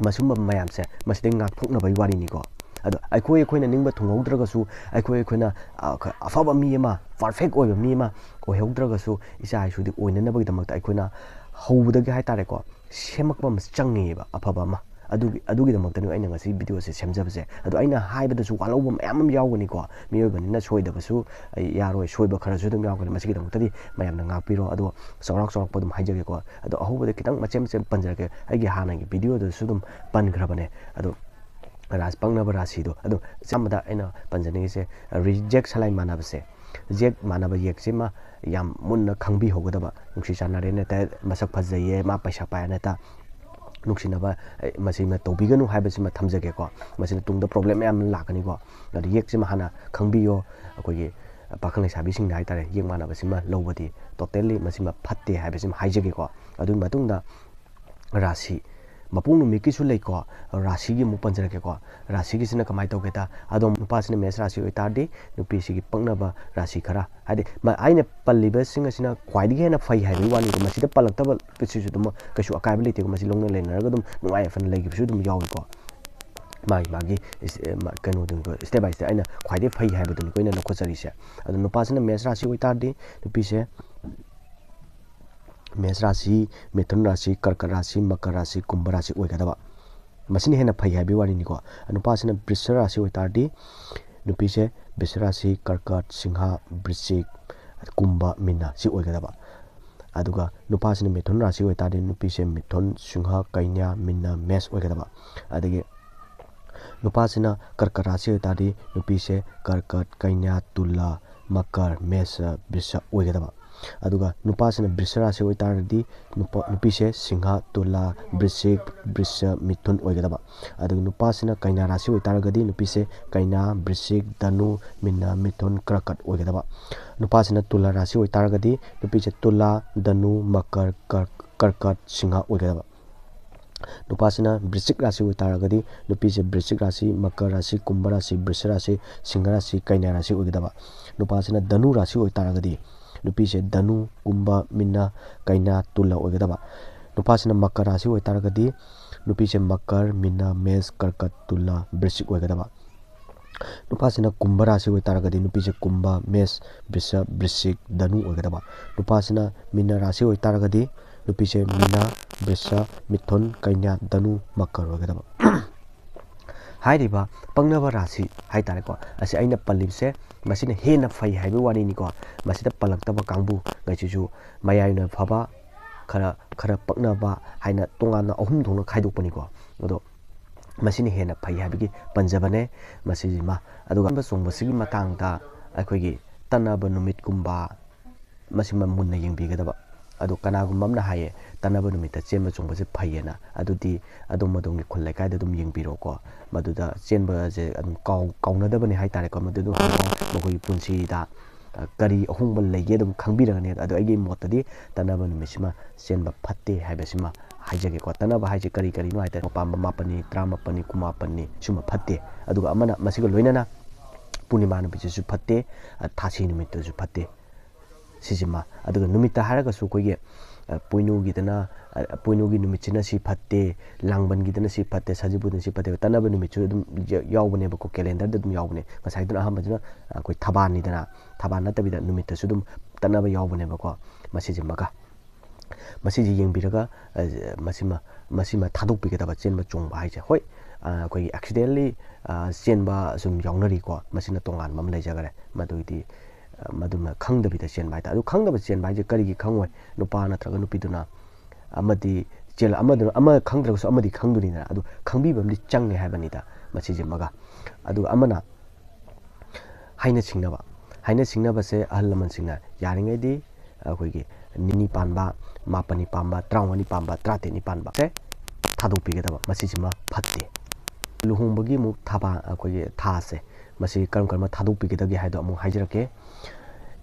ꯃꯁꯨꯝꯕ ꯃꯌꯥꯝꯁꯦ ꯃꯁꯤꯗꯩ ꯉꯥꯛꯊꯣꯛꯅꯕꯒꯤ ꯋꯥꯔꯤꯅꯤꯀꯣ꯫ ꯑꯗꯣ ꯑꯩꯈꯣꯏ ꯑꯩꯈꯣꯏꯅ ꯅꯤꯡꯕ ꯊꯨꯡꯍꯧꯗ꯭ꯔꯒꯁꯨ, ꯑꯩꯈꯣꯏ ꯑꯩꯈꯣꯏꯅ, ꯑ, ꯑꯐꯕ ꯃꯤ ꯑꯃ, perfect ꯑꯣꯏꯕ ꯃꯤ ꯑꯃ ꯑꯣꯏꯍꯧꯗ꯭ꯔꯒꯁꯨ, ꯏꯆꯥ ꯏꯁꯨꯗꯤ ꯑꯣꯏꯅꯅꯕꯒꯤꯗꯃꯛꯇ ꯑꯩꯈꯣꯏꯅ ꯍꯧꯕꯗꯒꯤ ꯍꯥꯏꯇꯥꯔꯦꯀꯣ, ꯁꯦꯝꯃꯛꯄ ꯑꯃ ꯆꯪꯉꯦꯕ, ꯑꯐꯕ ꯑꯃ꯫ ꯑꯗꯨꯒꯤ, ꯑꯗꯨꯒꯤꯗꯃꯛꯇꯅꯤ ꯑꯩꯅ ꯉꯁꯤ videoꯁꯦ ꯁꯦꯝꯖꯕꯁꯦ꯫ ꯑꯗꯣ ꯑꯩꯅ ꯍꯥꯏꯕꯗꯁꯨ ꯋꯥꯠꯍꯧꯕ ꯃꯌꯥꯝ ꯑꯃ ꯌꯥꯎꯒꯅꯤꯀꯣ, ꯃꯤꯑꯣꯏꯕꯅꯤꯅ ꯁꯣꯏꯗꯕꯁꯨ ꯑꯩ ꯌꯥꯔꯣꯏ, ꯁꯣꯏꯕ ꯈꯔꯁꯨ ꯑꯗꯨꯝ ꯌꯥꯎꯒꯅꯤ꯫ ꯃꯁꯤꯒꯤꯗꯃꯛꯇꯗꯤ ꯃꯌꯥꯝꯅ ꯉꯥꯛꯄꯤꯔꯣ꯫ ꯑꯗꯣ ꯆꯥꯎꯔꯥꯛ ꯆꯥꯎꯔꯥꯛꯄ ꯑꯗꯨꯝ ꯍꯥꯏꯖꯒꯦꯀꯣ꯫ ꯑꯗꯣ ꯑꯍꯧꯕꯗ ꯈꯤꯇꯪ ꯃꯆꯦꯠ ꯃꯆꯦꯠ ꯄꯟꯖꯔꯛꯀꯦ, ꯑꯩꯒꯤ ꯍꯥꯟꯅꯒꯤ videoꯗꯁꯨ ꯑꯗꯨꯝ ꯄꯟꯈ꯭ꯔꯕꯅꯦ꯫ ꯑꯗꯣ ꯔꯥꯁꯤ, ꯄꯛꯅꯕ ꯔꯥꯁꯤꯗꯣ꯫ ꯑꯗꯣ ꯑꯍꯥꯟꯕꯗ ꯑꯩꯅ ꯄꯟꯖꯅꯤꯡꯉꯤꯁꯦ, ꯔꯤ-, ꯌꯦꯛ ꯁꯂꯥꯏ ꯃꯥꯟꯅꯕꯁꯦ, ꯌꯦꯛ ꯃꯥꯟꯅꯕ ꯌꯦꯛꯁꯤꯃ ꯌꯥꯝ ꯃꯨꯟꯅ ꯈꯪꯕꯤꯍꯧꯒꯗꯕ꯫ ꯅꯨꯡꯁꯤ ꯆꯥꯟꯅꯔꯦꯅ ꯍꯦꯛꯇ ꯃꯁꯛ ꯐꯖꯩꯌꯦ, ꯃꯥ ꯄꯩꯁꯥ ꯄꯥꯏꯅ ꯍꯦꯛꯇ ꯅꯨꯡꯁꯤꯅꯕ, ꯑꯦ, ꯃꯁꯤꯃ ꯇꯧꯕꯤꯒꯅꯨ ꯍꯥꯏꯕꯁꯤꯃ ꯊꯝꯖꯒꯦꯀꯣ꯫ ꯃꯁꯤꯅ ꯇꯨꯡꯗ problem ꯃꯌꯥꯝ ꯂꯥꯛꯀꯅꯤꯀꯣ꯫ ꯑꯗꯨ ꯌꯦꯛꯁꯤꯃ ꯍꯥꯟꯅ ꯈꯪꯕꯤꯌꯣ꯫ ꯑꯩꯈꯣꯏꯒꯤ ꯄꯥꯈꯪ ꯂꯩꯁꯥꯕꯤꯁꯤꯡꯅ ꯍꯥꯏꯇꯥꯔꯦ, ꯌꯦꯛ ꯃꯥꯟꯅꯕꯁꯤꯃ ꯂꯧꯕꯗꯤ totally ꯃꯁꯤꯃ ꯐꯠꯇꯦ ꯍꯥꯏꯕꯁꯤꯃ ꯍꯥꯏꯖꯒꯦꯀꯣ꯫ ꯑꯗꯨꯒꯤ ꯃꯇꯨꯡꯗ ꯔꯥꯁꯤ, ꯃꯄꯣꯛ ꯅꯨꯃꯤꯠꯀꯤꯁꯨ ꯂꯩꯀꯣ꯫ ꯔꯥꯁꯤꯒꯤ ꯑꯃꯨꯛ ꯄꯟꯖꯔꯛꯀꯦꯀꯣ꯫ ꯔꯥꯁꯤꯒꯤꯁꯤꯅ ꯀꯃꯥꯏꯅ ꯇꯧꯒꯦꯗ, ꯑꯗꯣꯝ ꯅꯨꯄꯥꯁꯤꯅ ꯃꯦꯁ ꯔꯥꯁꯤ ꯑꯣꯏꯇꯥꯔꯗꯤ, ꯅꯨꯄꯤꯁꯤꯒꯤ ꯄꯛꯅꯕ ꯔꯥꯁꯤ ꯈꯔ, ꯍꯥꯏꯗꯤ ꯃ-, ꯑꯩꯅ ꯄꯜꯂꯤꯕꯁꯤꯡ ꯑꯁꯤꯅ ꯈ꯭ꯋꯥꯏꯗꯒꯤ ꯍꯦꯟꯅ ꯐꯩ ꯍꯥꯏꯕꯒꯤ ꯋꯥꯅꯤꯀꯣ꯫ ꯃꯁꯤꯗ ꯄꯜꯂꯛꯇꯕ ꯀꯩꯁꯨ ꯑꯗꯨꯝ ꯀꯩꯁꯨ ꯑꯀꯥꯏꯕ ꯂꯩꯇꯦꯀꯣ꯫ ꯃꯁꯤ ꯂꯧꯅ ꯂꯩꯅꯔꯒ ꯑꯗꯨꯝ ꯅꯨꯡꯉꯥꯏ ꯌꯥꯏꯐꯅ ꯂꯩꯈꯤꯕꯁꯨ ꯑꯗꯨꯝ ꯌꯥꯎꯏꯀꯣ꯫ ꯃꯥꯒꯤ ꯃꯥꯒꯤ ꯏꯁ-, ꯑꯦ, ꯃ-, ꯀꯩꯅꯣꯗꯨꯅꯤꯀꯣ, step by step ꯑꯩꯅ ꯈ꯭ꯋꯥꯏꯗꯒꯤ ꯐꯩ ꯍꯥꯏꯕꯗꯨꯅꯤꯀꯣ ꯑꯩꯅ ꯂꯧꯈꯠꯆꯔꯤꯁꯦ꯫ ꯑꯗꯣ ꯅꯨꯄꯥꯁꯤꯅ ꯃꯦꯁ ꯔꯥꯁꯤ ꯑꯣꯏꯇꯥꯔꯗꯤ, ꯅꯨꯄꯤꯁꯦ ꯃꯦꯁ ꯔꯥꯁꯤ, ꯃꯤꯊꯨꯟ ꯔꯥꯁꯤ, ꯀꯔꯀꯠ ꯔꯥꯁꯤ, ꯃꯀꯔ ꯔꯥꯁꯤ, ꯀꯨꯝꯚ ꯔꯥꯁꯤ ꯑꯣꯏꯒꯗꯕ꯫ ꯃꯁꯤꯅ ꯍꯦꯟꯅ ꯐꯩ ꯍꯥꯏꯕꯒꯤ ꯋꯥꯔꯤꯅꯤꯀꯣ꯫ ꯅꯨꯄꯥꯁꯤꯅ ꯕ꯭ꯔꯤꯁ ꯔꯥꯁꯤ ꯑꯣꯏꯇꯥꯔꯗꯤ, ꯅꯨꯄꯤꯁꯦ ꯕ꯭ꯔꯤꯁ ꯔꯥꯁꯤ, ꯀꯔꯀꯠ, ꯁꯤꯡꯍ, ꯕ꯭ꯔꯤꯁꯤꯛ, ꯀꯨꯝꯚ, ꯃꯤꯟꯅ ꯁꯤ ꯑꯣꯏꯒꯗꯕ꯫ ꯑꯗꯨꯒ ꯅꯨꯄꯥꯁꯤꯅ ꯃꯤꯊꯨꯟ ꯔꯥꯁꯤ ꯑꯣꯏꯇꯥꯔꯗꯤ, ꯅꯨꯄꯤꯁꯦ ꯃꯤꯊꯨꯟ, ꯁꯤꯡꯍ, ꯀꯩꯅ꯭ꯌꯥ, ꯃꯤꯟꯅ, ꯃꯦꯁ ꯑꯣꯏꯒꯗꯕ꯫ ꯑꯗꯒꯤ ꯅꯨꯄꯥꯁꯤꯅ ꯀꯔꯀꯠ ꯔꯥꯁꯤ ꯑꯣꯏꯇꯥꯔꯗꯤ, ꯅꯨꯄꯤꯁꯦ ꯀꯔꯀꯠ, ꯀꯩꯅ꯭ꯌꯥ, ꯇꯨꯂꯥ, ꯃꯀꯔ, ꯃꯦꯁ, ꯕ꯭ꯔꯤꯁ ꯑꯣꯏꯒꯗꯕ꯫ ꯑꯗꯨꯒ ꯅꯨꯄꯥꯁꯤꯅ ꯕ꯭ꯔꯤꯁ ꯔꯥꯁꯤ ꯑꯣꯏꯇꯥꯔꯒꯗꯤ ꯅꯨꯄꯥ, ꯅꯨꯄꯤꯁꯦ ꯁꯤꯡꯍ, ꯇꯨꯂꯥ, ꯕ꯭ꯔꯤꯁꯤꯛ, ꯕ꯭ꯔꯤꯁ, ꯃꯤꯊꯨꯟ ꯑꯣꯏꯒꯗꯕ꯫ ꯑꯗꯨꯒ ꯅꯨꯄꯥꯁꯤꯅ ꯀꯩꯅꯥ ꯔꯥꯁꯤ ꯑꯣꯏꯇꯥꯔꯒꯗꯤ ꯅꯨꯄꯤꯁꯦ ꯀꯩꯅꯥ, ꯕ꯭ꯔꯤꯁꯤꯛ, ꯙꯅꯨ, ꯃꯤꯟꯅ, ꯃꯤꯊꯨꯟ, ꯀꯔꯀꯠ ꯑꯣꯏꯒꯗꯕ꯫ ꯅꯨꯄꯥꯁꯤꯅ ꯇꯨꯂꯥ ꯔꯥꯁꯤ ꯑꯣꯏꯇꯥꯔꯒꯗꯤ ꯅꯨꯄꯤꯁꯦ ꯇꯨꯂꯥ, ꯙꯅꯨ, ꯃꯀꯔ, ꯀꯔ-, ꯀꯔꯀꯠ, ꯁꯤꯡꯍ ꯑꯣꯏꯒꯗꯕ꯫ ꯅꯨꯄꯥꯁꯤꯅ ꯕ꯭ꯔꯤꯁꯤꯛ ꯔꯥꯁꯤ ꯑꯣꯏꯇꯥꯔꯒꯗꯤ ꯅꯨꯄꯤꯁꯦ ꯕ꯭ꯔꯤꯁꯤꯛ ꯔꯥꯁꯤ, ꯃꯀꯔ ꯔꯥꯁꯤ, ꯀꯨꯝꯚ ꯔꯥꯁꯤ, ꯕ꯭ꯔꯤꯁ ꯔꯥꯁꯤ, ꯁꯤꯡꯍ ꯔꯥꯁꯤ, ꯀꯩꯅꯥ ꯔꯥꯁꯤ ꯑꯣꯏꯒꯗꯕ꯫ ꯅꯨꯄꯥꯁꯤꯅ ꯙꯅꯨ ꯔꯥꯁꯤ ꯑꯣꯏꯇꯥꯔꯒꯗꯤ ꯅꯨꯄꯤꯁꯦ ꯙꯅꯨ, ꯀꯨꯝꯚ, ꯃꯤꯟꯅ, ꯀꯩꯅꯥ, ꯇꯨꯂꯥ ꯑꯣꯏꯒꯗꯕ꯫ ꯅꯨꯄꯥꯁꯤꯅ ꯃꯀꯔ ꯔꯥꯁꯤ ꯑꯣꯏꯇꯥꯔꯒꯗꯤ ꯅꯨꯄꯤꯁꯦ ꯃꯀꯔ, ꯃꯤꯟꯅ, ꯃꯦꯁ, ꯀꯔꯀꯠ, ꯇꯨꯂꯥ, ꯕ꯭ꯔꯤꯁꯤꯛ ꯑꯣꯏꯒꯗꯕ꯫ ꯅꯨꯄꯥꯁꯤꯅ ꯀꯨꯝꯚ ꯔꯥꯁꯤ ꯑꯣꯏꯇꯥꯔꯒꯗꯤ ꯅꯨꯄꯤꯁꯦ ꯀꯨꯝꯚ, ꯃꯦꯁ, ꯕ꯭ꯔꯤꯁ, ꯕ꯭ꯔꯤꯁꯤꯛ, ꯙꯅꯨ ꯑꯣꯏꯒꯗꯕ꯫ ꯅꯨꯄꯥꯁꯤꯅ ꯃꯤꯟꯅ ꯔꯥꯁꯤ ꯑꯣꯏꯇꯥꯔꯒꯗꯤ ꯅꯨꯄꯤꯁꯦ ꯃꯤꯟꯅ, ꯕ꯭ꯔꯤꯁ, ꯃꯤꯊꯨꯟ, ꯀꯩꯅꯥ, ꯙꯅꯨ, ꯃꯀꯔ ꯑꯣꯏꯒꯗꯕ꯫ ꯍꯥꯏꯔꯤꯕ ꯄꯛꯅꯕ ꯔꯥꯁꯤ ꯍꯥꯏꯇꯥꯔꯦꯀꯣ, ꯑꯁꯤ ꯑꯩꯅ ꯄꯜꯂꯤꯕꯁꯦ ꯃꯁꯤꯅ ꯍꯦꯟꯅ ꯐꯩ ꯍꯥꯏꯕꯒꯤ ꯋꯥꯔꯤꯅꯤꯀꯣ꯫ ꯃꯁꯤꯗ ꯄꯜꯂꯛꯇꯕ ꯀꯥꯡꯕꯨꯉꯩꯁꯤꯁꯨ ꯃꯌꯥꯏ ꯑꯣꯏꯅ ꯐꯕ, ꯈꯔ, ꯈꯔ ꯄꯛꯅꯕ ꯍꯥꯏꯅ ꯇꯣꯉꯥꯟꯅ ꯑꯍꯨꯝ ꯊꯣꯛꯅ ꯈꯥꯏꯗꯣꯛꯄꯅꯤꯀꯣ꯫ ꯑꯗꯣ ꯃꯁꯤꯅ ꯍꯦꯟꯅ ꯐꯩ ꯍꯥꯏꯕꯒꯤ ꯄꯟꯖꯕꯅꯦ꯫ ꯃꯁꯤꯁꯤꯃ, ꯑꯗꯨꯒ ꯆꯦꯟꯕ ꯆꯣꯡꯕꯁꯤꯒꯤ ꯃꯇꯥꯡꯗ ꯑꯩꯈꯣꯏꯒꯤ ꯇꯠꯅꯕ ꯅꯨꯃꯤꯠꯀꯨꯝꯕ, ꯃꯁꯤꯃ ꯃꯨꯟꯅ ꯌꯦꯡꯕꯤꯒꯗꯕ꯫ ꯑꯗꯣ ꯀꯅꯥꯒꯨꯝꯕ ꯑꯃꯅ ꯍꯥꯏꯌꯦ, "ꯇꯠꯅꯕ ꯅꯨꯃꯤꯠꯇ ꯆꯦꯟꯕ ꯆꯣꯡꯕꯁꯦ ꯐꯩꯌꯦꯅ"꯫ ꯑꯗꯨꯗꯤ ꯑꯗꯣꯝ ꯑꯗꯣꯝꯒꯤ ꯈꯨꯜ ꯂꯩꯀꯥꯏꯗ ꯑꯗꯨꯝ ꯌꯦꯡꯕꯤꯔꯣꯀꯣ꯫ ꯃꯗꯨꯗ ꯆꯦꯟꯕꯁꯦ ꯑꯗꯨꯝ ꯀꯥꯎ-, ꯀꯥꯎꯅꯗꯕꯅꯦ ꯍꯥꯏꯇꯥꯔꯦꯀꯣ꯫ ꯃꯗꯨ ꯑꯗꯨꯝ ꯍꯪꯉꯣ, ꯃꯈꯣꯏꯒꯤ ꯄꯨꯟꯁꯤꯗ, ꯑ, ꯀꯔꯤ ꯑꯍꯣꯡꯕ ꯂꯩꯒꯦ ꯑꯗꯨꯝ ꯈꯪꯕꯤꯔꯒꯅꯤ꯫ ꯑꯗꯣ ꯑꯩꯒꯤ ꯃꯣꯠꯇꯗꯤ ꯇꯠꯅꯕ ꯅꯨꯃꯤꯠꯁꯤꯃ ꯆꯦꯟꯕ ꯐꯠꯇꯦ ꯍꯥꯏꯕꯁꯤꯃ ꯍꯥꯏꯖꯒꯦꯀꯣ꯫ ꯇꯠꯅꯕ ꯍꯥꯏꯁꯦ ꯀꯔꯤ ꯀꯔꯤꯅꯣ ꯍꯥꯏ ꯇꯥꯔꯗꯤ, ꯃꯄꯥꯝꯕ ꯃꯥꯄꯟꯅꯤ, ꯇꯔꯥꯃꯥꯄꯟꯅꯤ, ꯀꯨꯟꯃꯥꯄꯟꯅꯤ, ꯁꯨꯝꯕ ꯐꯠꯇꯦ꯫ ꯑꯗꯨꯒ ꯑꯃꯅ ꯃꯁꯤꯒ ꯂꯣꯏꯅꯅ ꯄꯨꯔꯅꯤꯃꯥ ꯅꯨꯃꯤꯠꯇꯁꯨ ꯐꯠꯇꯦ, ꯑ, ꯊꯥꯁꯤ ꯅꯨꯃꯤꯠꯇꯁꯨ ꯐꯠꯇꯦ꯫ ꯁꯤꯁꯤꯃ, ꯑꯗꯨꯒ ꯅꯨꯃꯤꯠꯇ ꯍꯥꯏꯔꯒꯁꯨ ꯑꯩꯈꯣꯏꯒꯤ, ꯑ, ꯄꯣꯏꯅꯨꯒꯤꯗꯅ, ꯑ, ꯄꯣꯏꯅꯨꯒꯤ ꯅꯨꯃꯤꯠꯁꯤꯅ ꯁꯤ ꯐꯠꯇꯦ, ꯂꯥꯡꯕꯟꯒꯤꯗꯅ ꯁꯤ ꯐꯠꯇꯦ, ꯁꯖꯤꯕꯨꯗꯅ ꯁꯤ ꯐꯠꯇꯦ, ꯇꯠꯅꯕ ꯅꯨꯃꯤꯠꯁꯨ ꯑꯗꯨꯝ ꯌ-, ꯌꯥꯎꯕꯅꯦꯕꯀꯣ, ꯀꯦꯂꯦꯟꯗꯔꯗ ꯑꯗꯨꯝ ꯌꯥꯎꯕꯅꯦ꯫ ꯉꯁꯥꯏꯗꯨꯅ ꯑꯍꯥꯟꯕꯗꯨꯅ, ꯑ, ꯑꯩꯈꯣꯏ ꯊꯕꯥꯟꯅꯤꯗꯅ, ꯊꯕꯥꯟ ꯅꯠꯇꯕꯤꯗ ꯅꯨꯃꯤꯠꯇꯁꯨ ꯑꯗꯨꯝ ꯇꯠꯅꯕ ꯌꯥꯎꯕꯅꯦꯕꯀꯣ꯫ ꯃꯁꯤꯁꯤꯃꯒ, ꯃꯁꯤꯁꯤ ꯌꯦꯡꯕꯤꯔꯒ, ꯑ, ꯃꯁꯤꯃ, ꯃꯁꯤꯃ ꯊꯥꯗꯣꯛꯄꯤꯒꯗꯕ, ꯆꯦꯟꯕ ꯆꯣꯡꯕ ꯍꯥꯏꯁꯦ꯫ ꯍꯣꯏ, ꯑ, ꯑꯩꯈꯣꯏꯒꯤ accidentally, ꯑ, ꯆꯦꯟꯕ ꯁꯨꯝ ꯌꯥꯎꯅꯔꯤꯀꯣ, ꯃꯁꯤꯅ ꯇꯣꯉꯥꯟꯕ ꯑꯃ ꯂꯩꯖꯈꯔꯦ꯫ ꯃꯗꯨꯒꯤꯗꯤ, ꯑ, ꯃꯗꯨꯃ ꯈꯪꯗꯕꯤꯗ ꯆꯦꯟꯕ ꯍꯥꯏꯇꯥꯔꯦ꯫ ꯑꯗꯨ ꯈꯪꯗꯕ ꯆꯦꯟꯕ ꯍꯥꯏꯁꯦ ꯀꯔꯤꯒꯤ ꯈꯪꯉꯣꯏ? ꯅꯨꯄꯥ ꯅꯠꯇ꯭ꯔꯒ ꯅꯨꯄꯤꯗꯨꯅ ꯑꯃꯗꯤ ꯆꯦꯜ-, ꯑꯃꯗꯨꯅ, ꯑꯃ ꯈꯪꯗ꯭ꯔꯒꯁꯨ ꯑꯃꯗꯤ ꯈꯪꯗꯣꯏꯅꯤꯗꯅ꯫ ꯑꯗꯨ ꯈꯪꯕꯤꯕ ꯑꯃꯗꯤ ꯆꯪꯉꯦ ꯍꯥꯏꯕꯅꯤꯗ ꯃꯁꯤꯁꯤꯃꯒ꯫ ꯑꯗꯨꯒ ꯑꯃꯅ ꯍꯥꯏꯅ ꯁꯤꯡꯅꯕ꯫ ꯍꯥꯏꯅ ꯁꯤꯡꯅꯕꯁꯦ ꯑꯍꯜ ꯂꯃꯟꯁꯤꯡꯅ ꯌꯥꯔꯤꯉꯩꯗꯤ ꯑꯩꯈꯣꯏꯒꯤ ꯅꯤꯅꯤ ꯄꯥꯟꯕ, ꯃꯥꯄꯟꯅꯤ ꯄꯥꯟꯕ, ꯇꯔꯥꯃꯉꯥꯅꯤ ꯄꯥꯟꯕ, ꯇꯔꯥꯇꯔꯦꯠꯅꯤ ꯄꯥꯟꯕꯁꯦ ꯊꯥꯗꯣꯛꯄꯤꯒꯗꯕ, ꯃꯁꯤꯁꯤꯃ ꯐꯠꯇꯦ꯫ ꯂꯨꯍꯣꯡꯕꯒꯤ ꯑꯃꯨꯛ ꯊꯥꯕ, ꯑꯩꯈꯣꯏꯒꯤ ꯊꯥꯁꯦ, ꯃꯁꯤ ꯀꯔꯝ ꯀꯔꯝꯕ ꯊꯥꯗꯣꯛꯄꯤꯒꯗꯒꯦ ꯍꯥꯏꯗꯣ ꯑꯃꯨꯛ ꯍꯥꯏꯖꯔꯛꯀꯦ꯫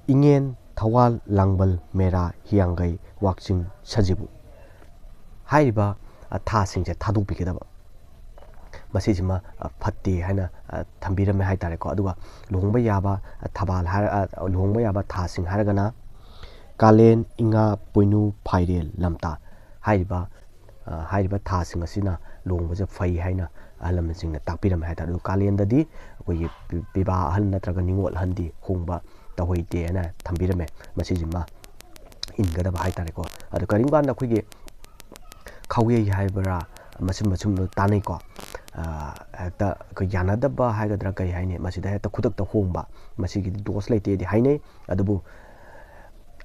ꯏꯉꯦꯟ, ꯊꯧꯋꯥꯜ, ꯂꯥꯡꯕꯜ, ꯃꯦꯔꯥ, ꯍꯤꯌꯥꯡꯒꯩ, ꯋꯥꯛꯆꯤꯡ, ꯁꯖꯤꯕꯨ ꯍꯥꯏꯔꯤꯕ, ꯑ, ꯊꯥꯁꯤꯡꯁꯦ ꯊꯥꯗꯣꯛꯄꯤꯒꯗꯕ꯫ ꯃꯁꯤꯁꯤꯃ, ꯑ, ꯐꯠꯇꯦ ꯍꯥꯏꯅ, ꯑ, ꯊꯝꯕꯤꯔꯝꯃꯦ ꯍꯥꯏꯇꯥꯔꯦꯀꯣ꯫ ꯑꯗꯨꯒ ꯂꯨꯍꯣꯡꯕ ꯌꯥꯕ, ꯑ, ꯊꯕꯥꯜ ꯍꯥꯏꯔ-, ꯑ, ꯂꯨꯍꯣꯡꯕ ꯌꯥꯕ ꯊꯥꯁꯤꯡ ꯍꯥꯏꯔꯒꯅ ꯀꯥꯂꯦꯟ, ꯏꯉꯥ, ꯄꯣꯏꯅꯨ, ꯐꯥꯏꯔꯦꯜ, ꯂꯝꯇꯥ ꯍꯥꯏꯔꯤꯕ, ꯑ, ꯍꯥꯏꯔꯤꯕ ꯊꯥꯁꯤꯡ ꯑꯁꯤꯅ ꯂꯨꯍꯣꯡꯕꯁꯦ ꯐꯩ ꯍꯥꯏꯅ ꯑꯍꯜ ꯂꯃꯟꯁꯤꯡꯅ ꯇꯥꯛꯄꯤꯔꯝꯃꯦ ꯍꯥꯏꯇꯥꯔꯦ꯫ ꯑꯗꯨ ꯀꯥꯂꯦꯟꯗꯗꯤ ꯑꯩꯈꯣꯏꯒꯤ ꯄꯤ-, ꯄꯤꯕꯥ ꯑꯍꯜ ꯅꯠꯇ꯭ꯔꯒ ꯅꯤꯉꯣꯜ ꯑꯍꯜꯗꯤ ꯍꯣꯡꯕ ꯇꯧꯍꯩꯗꯦ ꯍꯥꯏꯅ ꯊꯝꯕꯤꯔꯝꯃꯦ꯫ ꯃꯁꯤꯁꯤꯃ ꯏꯟꯒꯗꯕ ꯍꯥꯏꯇꯥꯔꯦꯀꯣ꯫ ꯑꯗꯣ ꯀꯔꯤꯒꯨꯝꯕ ꯀꯥꯟꯗ ꯑꯩꯈꯣꯏꯒꯤ ꯈꯥꯎꯌꯩ ꯍꯥꯏꯕ꯭ꯔꯥ, ꯃꯁꯨꯝ ꯃꯁꯨꯝꯗꯣ ꯇꯥꯟꯅꯩꯀꯣ꯫ ꯑ, ꯍꯦꯛꯇ ꯑꯩꯈꯣꯏ ꯌꯥꯅꯗꯕ ꯍꯥꯏꯒꯗ꯭ꯔꯥ ꯀꯔꯤ ꯍꯥꯏꯅꯤ, ꯃꯁꯤꯗ ꯍꯦꯛꯇ ꯈꯨꯗꯛꯇ ꯍꯣꯡꯕ, ꯃꯁꯤꯒꯤꯗꯤ ꯗꯣꯁ ꯂꯩꯇꯦꯗꯤ ꯍꯥꯏꯅꯩ꯫ ꯑꯗꯨꯕꯨ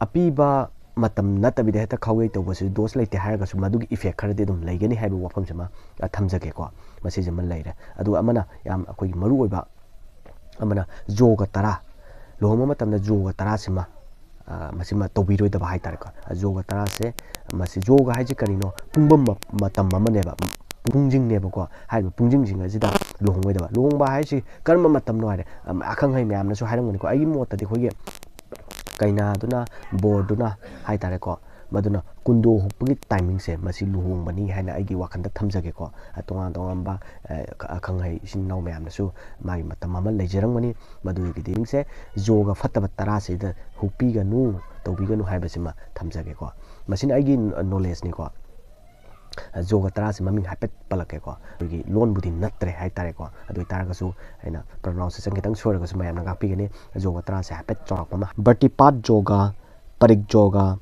ꯑꯄꯤꯕ ꯃꯇꯝ ꯅꯠꯇꯕꯤꯗ ꯍꯦꯛꯇ ꯈꯥꯎꯌꯩ ꯇꯧꯕꯁꯤ ꯗꯣꯁ ꯂꯩꯇꯦ ꯍꯥꯏꯔꯒꯁꯨ ꯃꯗꯨꯒꯤ ꯏꯐꯦꯛ ꯈꯔꯗꯤ ꯑꯗꯨꯝ ꯂꯩꯒꯅꯤ ꯍꯥꯏꯕ ꯋꯥꯐꯝꯁꯤꯃ, ꯑ, ꯊꯝꯖꯒꯦꯀꯣ꯫ ꯃꯁꯤꯁꯤꯃ ꯂꯩꯔꯦ꯫ ꯑꯗꯨꯒ ꯑꯃꯅ ꯌꯥꯝ ꯑꯩꯈꯣꯏꯒꯤ ꯃꯔꯨꯑꯣꯏꯕ ꯑꯃꯅ ꯌꯣꯒ ꯇꯔꯥ, ꯂꯨꯍꯣꯡꯕ ꯃꯇꯝꯗ ꯌꯣꯒ ꯇꯔꯥꯁꯤꯃ, ꯑ, ꯃꯁꯤꯃ ꯇꯧꯕꯤꯔꯣꯏꯗꯕ ꯍꯥꯏꯇꯥꯔꯦꯀꯣ꯫ ꯌꯣꯒ ꯇꯔꯥꯁꯦ, ꯃꯁꯤ ꯌꯣꯒ ꯍꯥꯏꯁꯦ ꯀꯔꯤꯅꯣ? ꯄꯨꯡꯕꯝ ꯃ-, ꯃꯇꯝ ꯑꯃꯅꯦꯕ, ꯄꯨꯡꯖꯤꯡꯅꯦꯕꯀꯣ꯫ ꯍꯥꯏꯔꯤꯕ ꯄꯨꯡꯖꯤꯡꯁꯤꯡ ꯑꯁꯤꯗ ꯂꯨꯍꯣꯡꯉꯣꯏꯗꯕ꯫ ꯂꯨꯍꯣꯡꯕ ꯍꯥꯏꯁꯤ ꯀꯔꯝꯕ ꯃꯇꯝꯅꯣ ꯍꯥꯏꯔꯦ, ꯑꯝ, ꯑꯈꯪ ꯑꯍꯩ ꯃꯌꯥꯝꯅꯁꯨ ꯍꯥꯏꯔꯝꯒꯅꯤꯀꯣ꯫ ꯑꯩꯒꯤ ꯃꯣꯠꯇꯗꯤ ꯑꯩꯈꯣꯏꯒꯤ ꯀꯩꯅꯥꯗꯨꯅ, ꯕꯣꯔꯗꯨꯅ ꯍꯥꯏꯇꯥꯔꯦꯀꯣ, ꯃꯗꯨꯅ ꯀꯨꯟꯗꯣ ꯍꯨꯛꯄꯒꯤ ꯇꯥꯏꯃꯤꯡꯁꯦ ꯃꯁꯤ ꯂꯨꯍꯣꯡꯕꯅꯤ ꯍꯥꯏꯅ ꯑꯩꯒꯤ ꯋꯥꯈꯜꯗ ꯊꯝꯖꯒꯦꯀꯣ꯫ ꯑ, ꯇꯣꯉꯥꯟ ꯇꯣꯉꯥꯟꯕ, ꯑ, ꯑꯈꯪ ꯑꯍꯩ ꯏꯆꯤꯟ ꯏꯅꯥꯎ ꯃꯌꯥꯝꯅꯁꯨ ꯃꯥꯒꯤ ꯃꯇꯝ ꯑꯃ ꯂꯩꯖꯔꯝꯒꯅꯤ꯫ ꯃꯗꯨꯒꯤꯗꯤ ꯃꯤꯡꯁꯦ ꯌꯣꯒ ꯐꯠꯇꯕ ꯇꯔꯥꯁꯤꯗ ꯍꯨꯛꯄꯤꯒꯅꯨ, ꯇꯧꯕꯤꯒꯅꯨ ꯍꯥꯏꯕꯁꯤꯃ ꯊꯝꯖꯒꯦꯀꯣ꯫ ꯃꯁꯤꯅ ꯑꯩꯒꯤ ꯅꯣꯂꯦꯖꯅꯤꯀꯣ꯫ ꯌꯣꯒ ꯇꯔꯥꯁꯤ ꯃꯃꯤꯡ ꯍꯥꯏꯐꯦꯠ ꯄꯜꯂꯛꯀꯦꯀꯣ꯫ ꯑꯩꯈꯣꯏꯒꯤ ꯂꯣꯟꯕꯨꯗꯤ ꯅꯠꯇ꯭ꯔꯦ ꯍꯥꯏꯇꯥꯔꯦꯀꯣ꯫ ꯑꯗꯨ ꯑꯣꯏꯇꯥꯔꯒꯁꯨ ꯑꯩꯅ pronunciation ꯈꯤꯇꯪ ꯁꯣꯏꯔꯒꯁꯨ ꯃꯌꯥꯝꯅ ꯉꯥꯛꯄꯤꯒꯅꯤ꯫ ꯌꯣꯒ ꯇꯔꯥꯁꯦ ꯍꯥꯏꯐꯦꯠ ꯆꯥꯎꯔꯥꯛꯄ ꯑꯃ: ꯕꯔꯇꯤꯄꯥꯠ ꯌꯣꯒ, ꯄꯔꯤꯛ ꯌꯣꯒ,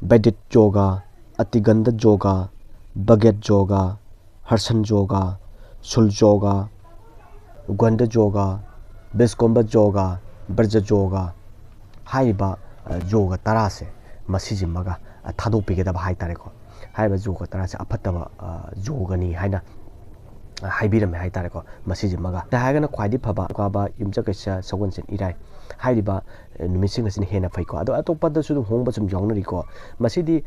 ꯕꯦꯗꯤꯠ ꯌꯣꯒ, ꯑꯇꯤꯒꯟꯗ ꯌꯣꯒ, ꯕꯒꯦꯠ ꯌꯣꯒ, ꯍꯔꯁꯟ ꯌꯣꯒ, ꯁꯨꯜ ꯌꯣꯒ, ꯎꯒꯟꯗ ꯌꯣꯒ, ꯕꯤꯁꯀꯣꯝꯕ ꯌꯣꯒ, ꯕ꯭ꯔꯖ ꯌꯣꯒ ꯍꯥꯏꯔꯤꯕ, ꯑ, ꯌꯣꯒ ꯇꯔꯥꯁꯦ ꯃꯁꯤꯁꯤꯃꯒ, ꯑ, ꯊꯥꯗꯣꯛꯄꯤꯒꯗꯕ ꯍꯥꯏꯇꯥꯔꯦꯀꯣ꯫ ꯍꯥꯏꯔꯤꯕ ꯌꯣꯒ ꯇꯔꯥꯁꯦ ꯑꯐꯠꯇꯕ, ꯑ, ꯌꯣꯒꯅꯤ ꯍꯥꯏꯅ ꯍꯥꯏꯕꯤꯔꯝꯃꯦ ꯍꯥꯏꯇꯥꯔꯦꯀꯣ꯫ ꯃꯁꯤꯁꯤꯃꯒ ꯍꯥꯏꯔꯒꯅ ꯈ꯭ꯋꯥꯏꯗꯒꯤ ꯐꯕ ꯀꯥꯕ ꯌꯨꯝꯁꯀꯩꯁ ꯁꯒꯣꯜꯁꯦꯟ ꯏꯔꯥꯏ ꯍꯥꯏꯔꯤꯕ ꯅꯨꯃꯤꯠꯁꯤꯡ ꯑꯁꯤꯅ ꯍꯦꯟꯅ ꯐꯩꯀꯣ꯫ ꯑꯗꯣ ꯑꯇꯣꯞꯄꯗꯁꯨ ꯑꯗꯨꯝ ꯍꯣꯡꯕ ꯁꯨꯝ ꯌꯥꯎꯅꯔꯤꯀꯣ꯫ ꯃꯁꯤꯗꯤ